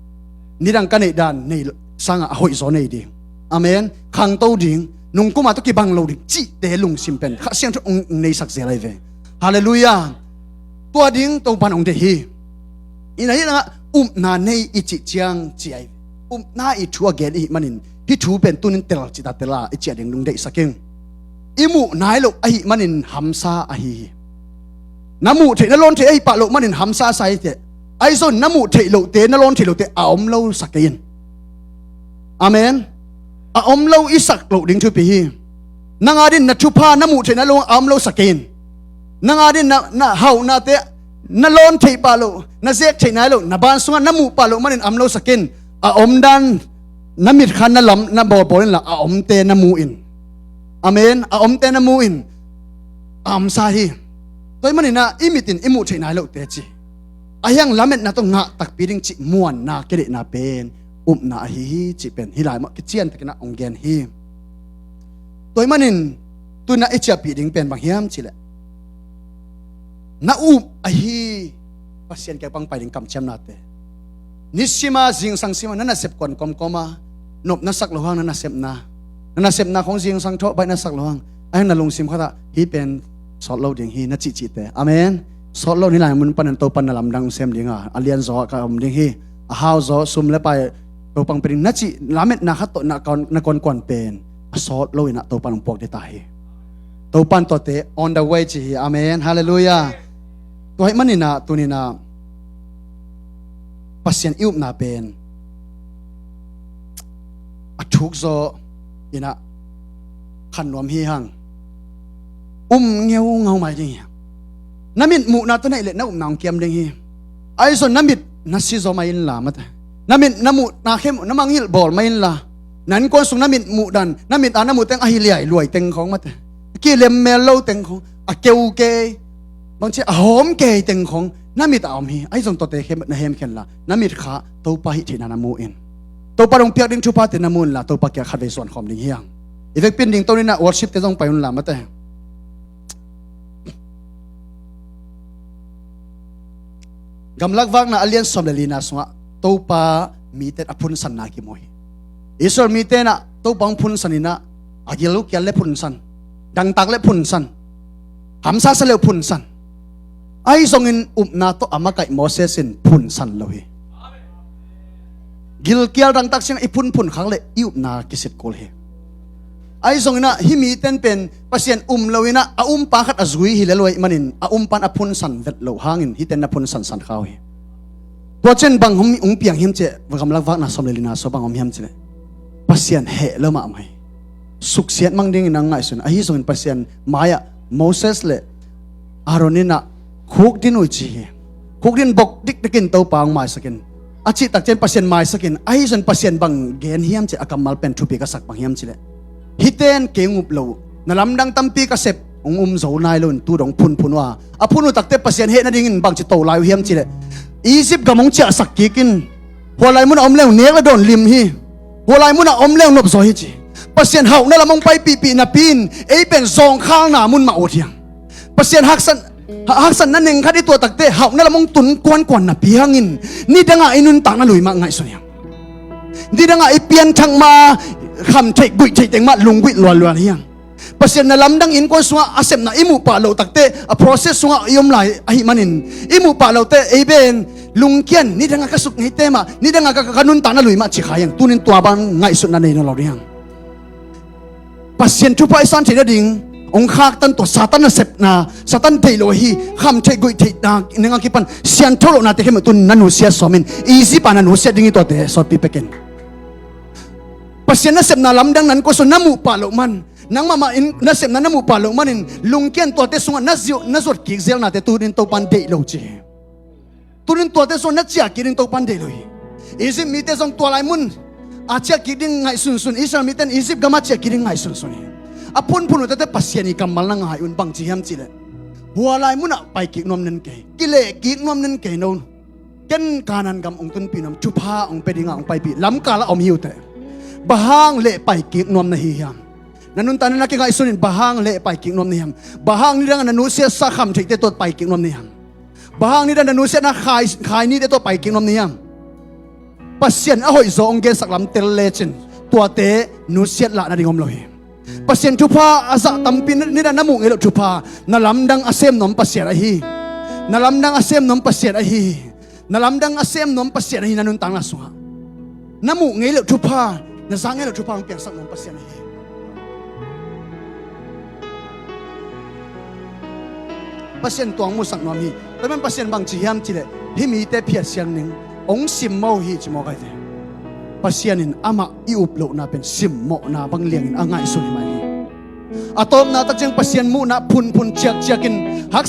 nidang ka neih dan nei sangah a hoihzaw nei ding. Amen. Khangto ding, nungkum a tawh kibang lo ding cihte lungsim pen Kha Siangtho in hong, hong neisak zel ahi ve. Halleluiah. Tua ding Topa in hong deih hi. Ina hi nangah upna nei i cih ciang ci ahi ve. Upna i thu a gen i hih manin Hih thu pen tunin tel cita tel a i ciah ding lungdeihsak ing. I muh nai loh ahih manin hamsa ahi hi. Na muh theih, na lawn theih ahih pah loh manin hamsa sa hi teh. Ahi zong na muh theih lohte, na lawn theih lohte a om lo sa kei in. Amen. A om lo i sak loh ding thupi hi. Nang a din na thupha, na muh theih na lo a om lo sa kei in. Nang a din na, na hauhnate, na lawn theih pah loh, na zek theih nai loh, na ban sungah na muh pah loh manin a om lo sa kei in. A omdan na mit kha na lam, na bawlbawl inla a omte na mu in. Amen. A omte na mu in. A omsa hi. Tua ahih manin ah i mit in i muh theih nai lohte ci. Ahi hang lametna tawh ngah takpi ding cih muanna, kidekna pen upna ahi hi cih pen hih lai mah kiciantakin ah hong gen hi. Tua ahih manin tu-in ah i ciahpih ding pen bang hiam cih leh, na up ahi Pasian kiang pan pai ding kamciamnate. Nisim a, zingsang sim a, na nasep kuan kawmkawm a, nop na sak loh hang na nasepna, na nasepna khawng zingsang thawh baih na sak loh hang, ahi hang na lungsim khat ah hih pen sawt lo ding hi na cihcihte. Amen. Sawt lo ni lai mun panin Topa'n na lamdang sem ding a, a lianzaw ah ka om ding hi, a hauzaw, sum le pai Topa'n pia ding na cih lametna khat tawh na kuan, na kuankuan pen a sawt lo in ah Topa'n hong puak ding ta hi. Topa'n tuate on the way ci hi. Amen. Halleluiah. Tua ahih manin ah tuni-in ah Pasian i upna pen a thuk zaw in ah khan nuam hi hang. Um ngeungau mai ding hi. Na mit muhna tawh na hih leh na upna hong kiam ding hi. Ahi zong na mit na si zaw mai inla mate, na mit na muhna khempeuh na mangngilh bawl mai inla, na innkuan sung na mit muh dan, na mit a na muh teng ahi liai luai teng khawng mate, kilem mel lo teng khawng, a keu kei, bangci a hawm kei teng khawng na mit a om hi. Ahi zong tuate khempeuh na hemkhia inla, na mit kha Topa hih theihna na mu in. Topa'n hong piak ding thuphate na mu inla, Topa kiang khatvei zuan khawm ding hi hang. I vekpi-in dingto ni-in ah worship-te zong pai unla mate. Gamlak Vakna a lian sawm le lina sungah Topa mite a phunsanna kimu hi. Israel mite in ah Topa hong phunsan in ah, a gilkial le phunsan, dangtak le phunsan, hamsa sa le uh phunsan. Ahi zongin upna tawh a makaih Moses in phunsan lo hi. Gilkial dangtak ciang i phunphun khak leh i upna kisit kul hi. Ahi zongin ah hih mite'n pen Pasian um lo in ah a umpa khat a zui hi lel uh ahih manin a umpa'n a phunsan vet loh hangin hihte in na phunsansan kha uh hi. Tua ciang bang hong, hong piang hiam cih leh, Gamlak Vakna sawm le lina sungah bang om hiam cih leh, Pasian heh lo mahmah hi. Suksiat mang dingin a ngaihsun. Ahi zongin Pasian mai-ah Moses le Aaron in ah khukdin uh ci hi. Khukdin bok dikdikin Topa hong maisak in, a cih tak ciang Pasian maisak in, ahi zong Pasian bang gen hiam cih a kammal pen thupi ka sak bang hiam cih leh, hihte in kei hong up lo uh, na lamdang tampi ka sep, hong um zo nai lo in tu dong phunphun uh a, a phun uh tak teh Pasian heh nadingin bangci to lai uh hiam cih leh, Egypt gam hong ciahsak kik in, hua lai mun a om leng nek le dawn lim hi. Hua lai mun a om leng nopzaw hi ci. Pasian hauhna lam hong paipihpih napi-in ei pen zawngkhalna mun mah ut hi hang. Pasian haksat, ha-, haksatna neng khat i tuah tak teh hauhna lam hong tun kuankuan napi hangin nidang a i nuntakna lui mah ngaihsun hi hang. Nidang a i pianthak ma, kham theih guih theih teng mah lungguih luallual hi hang. Pasian na lamdang innkuan sungah a sepna i muh pah loh tak teh a process sungah i om lai ahih manin, i muh pah loh teh ei pen lungkian, nidang a ka suk ngeite mah, nidang a ka, ka nuntakna lui mah ci kha hi hang. Tuni-in tua bang ngaihsutna nei nawn lo ding hi hang. Pasian thupha i san theih nading hong khaktan, tua Satan nasepna, Satan deih loh ahi kham theih guih theihna neng a kipan siangtho lohnate khempeuh tuni-in na nusia sawm in. Egypt a na nusiat ding hi, tuate sawtpi pek in. Pasian nasepna lamdang na innkuan sungah na muh pah loh man, nang mahmah in nasepna na muh pah loh manin lungkian, tuate sungah na zuat, na zuat kik zelnate tuni-in Topa'n deih lo ci hi. Tuni-in tuate sungah na ciah kik ding Topa'n deih lo hi. Egypt mite zong tua lai mun a ciah kik ding ngaihsunsun, Israel mite in Egypt gam a ciah kik ding ngaihsunsun hi. A phunphun uh tak teh Pasian i kammal na ngai un, bangci hiam cih leh, hua lai mun ah pai kik nuam nen kei, kileh kik nuam nen kei no. Ken Kanaan gam hong tunpih nuam, thupha hong pia ding a hong paipih, lamkal ah om hi uh teh. Bang hang leh pai kik nuam na hi hiam? Na nuntakna na kingaihsun in, bang hang leh pai kik nuam na hi hiam? Bang hang nidang a na nusiatsa kham theihte tawh pai kik nuam na hi hiam? Bang hang nidang a na nusiatna khai, khai nite tawh pai kik nuam na hi hiam? Pasian a hoihzaw hong gensak lam tel lecin tuate nusiat lah nading om lo hi. Pasian thupha a zah tampi, nidang na muh ngei loh thupha, na lamdang a sem nuam Pasian ahi. Na lamdang a sem nuam Pasian ahi. Na lamdang a sem nuam Pasian ahi na nuntakna sungah. Na muh ngei loh thupha, Na za ngei lo thupha hong piangsak nuam Pasian ahi hi. Pasian tuang musak nuam hi. Tua man Pasian bang ci hiam cileh, hih mite phiat siang ning, hong simmawh hi ci maw, kaite. Pasian in amah i up lohna pen simmawhna bang liangin a ngaihsun hi mah hi. A tawpna tak ciang Pasian muhna phunphun ciakciakin hak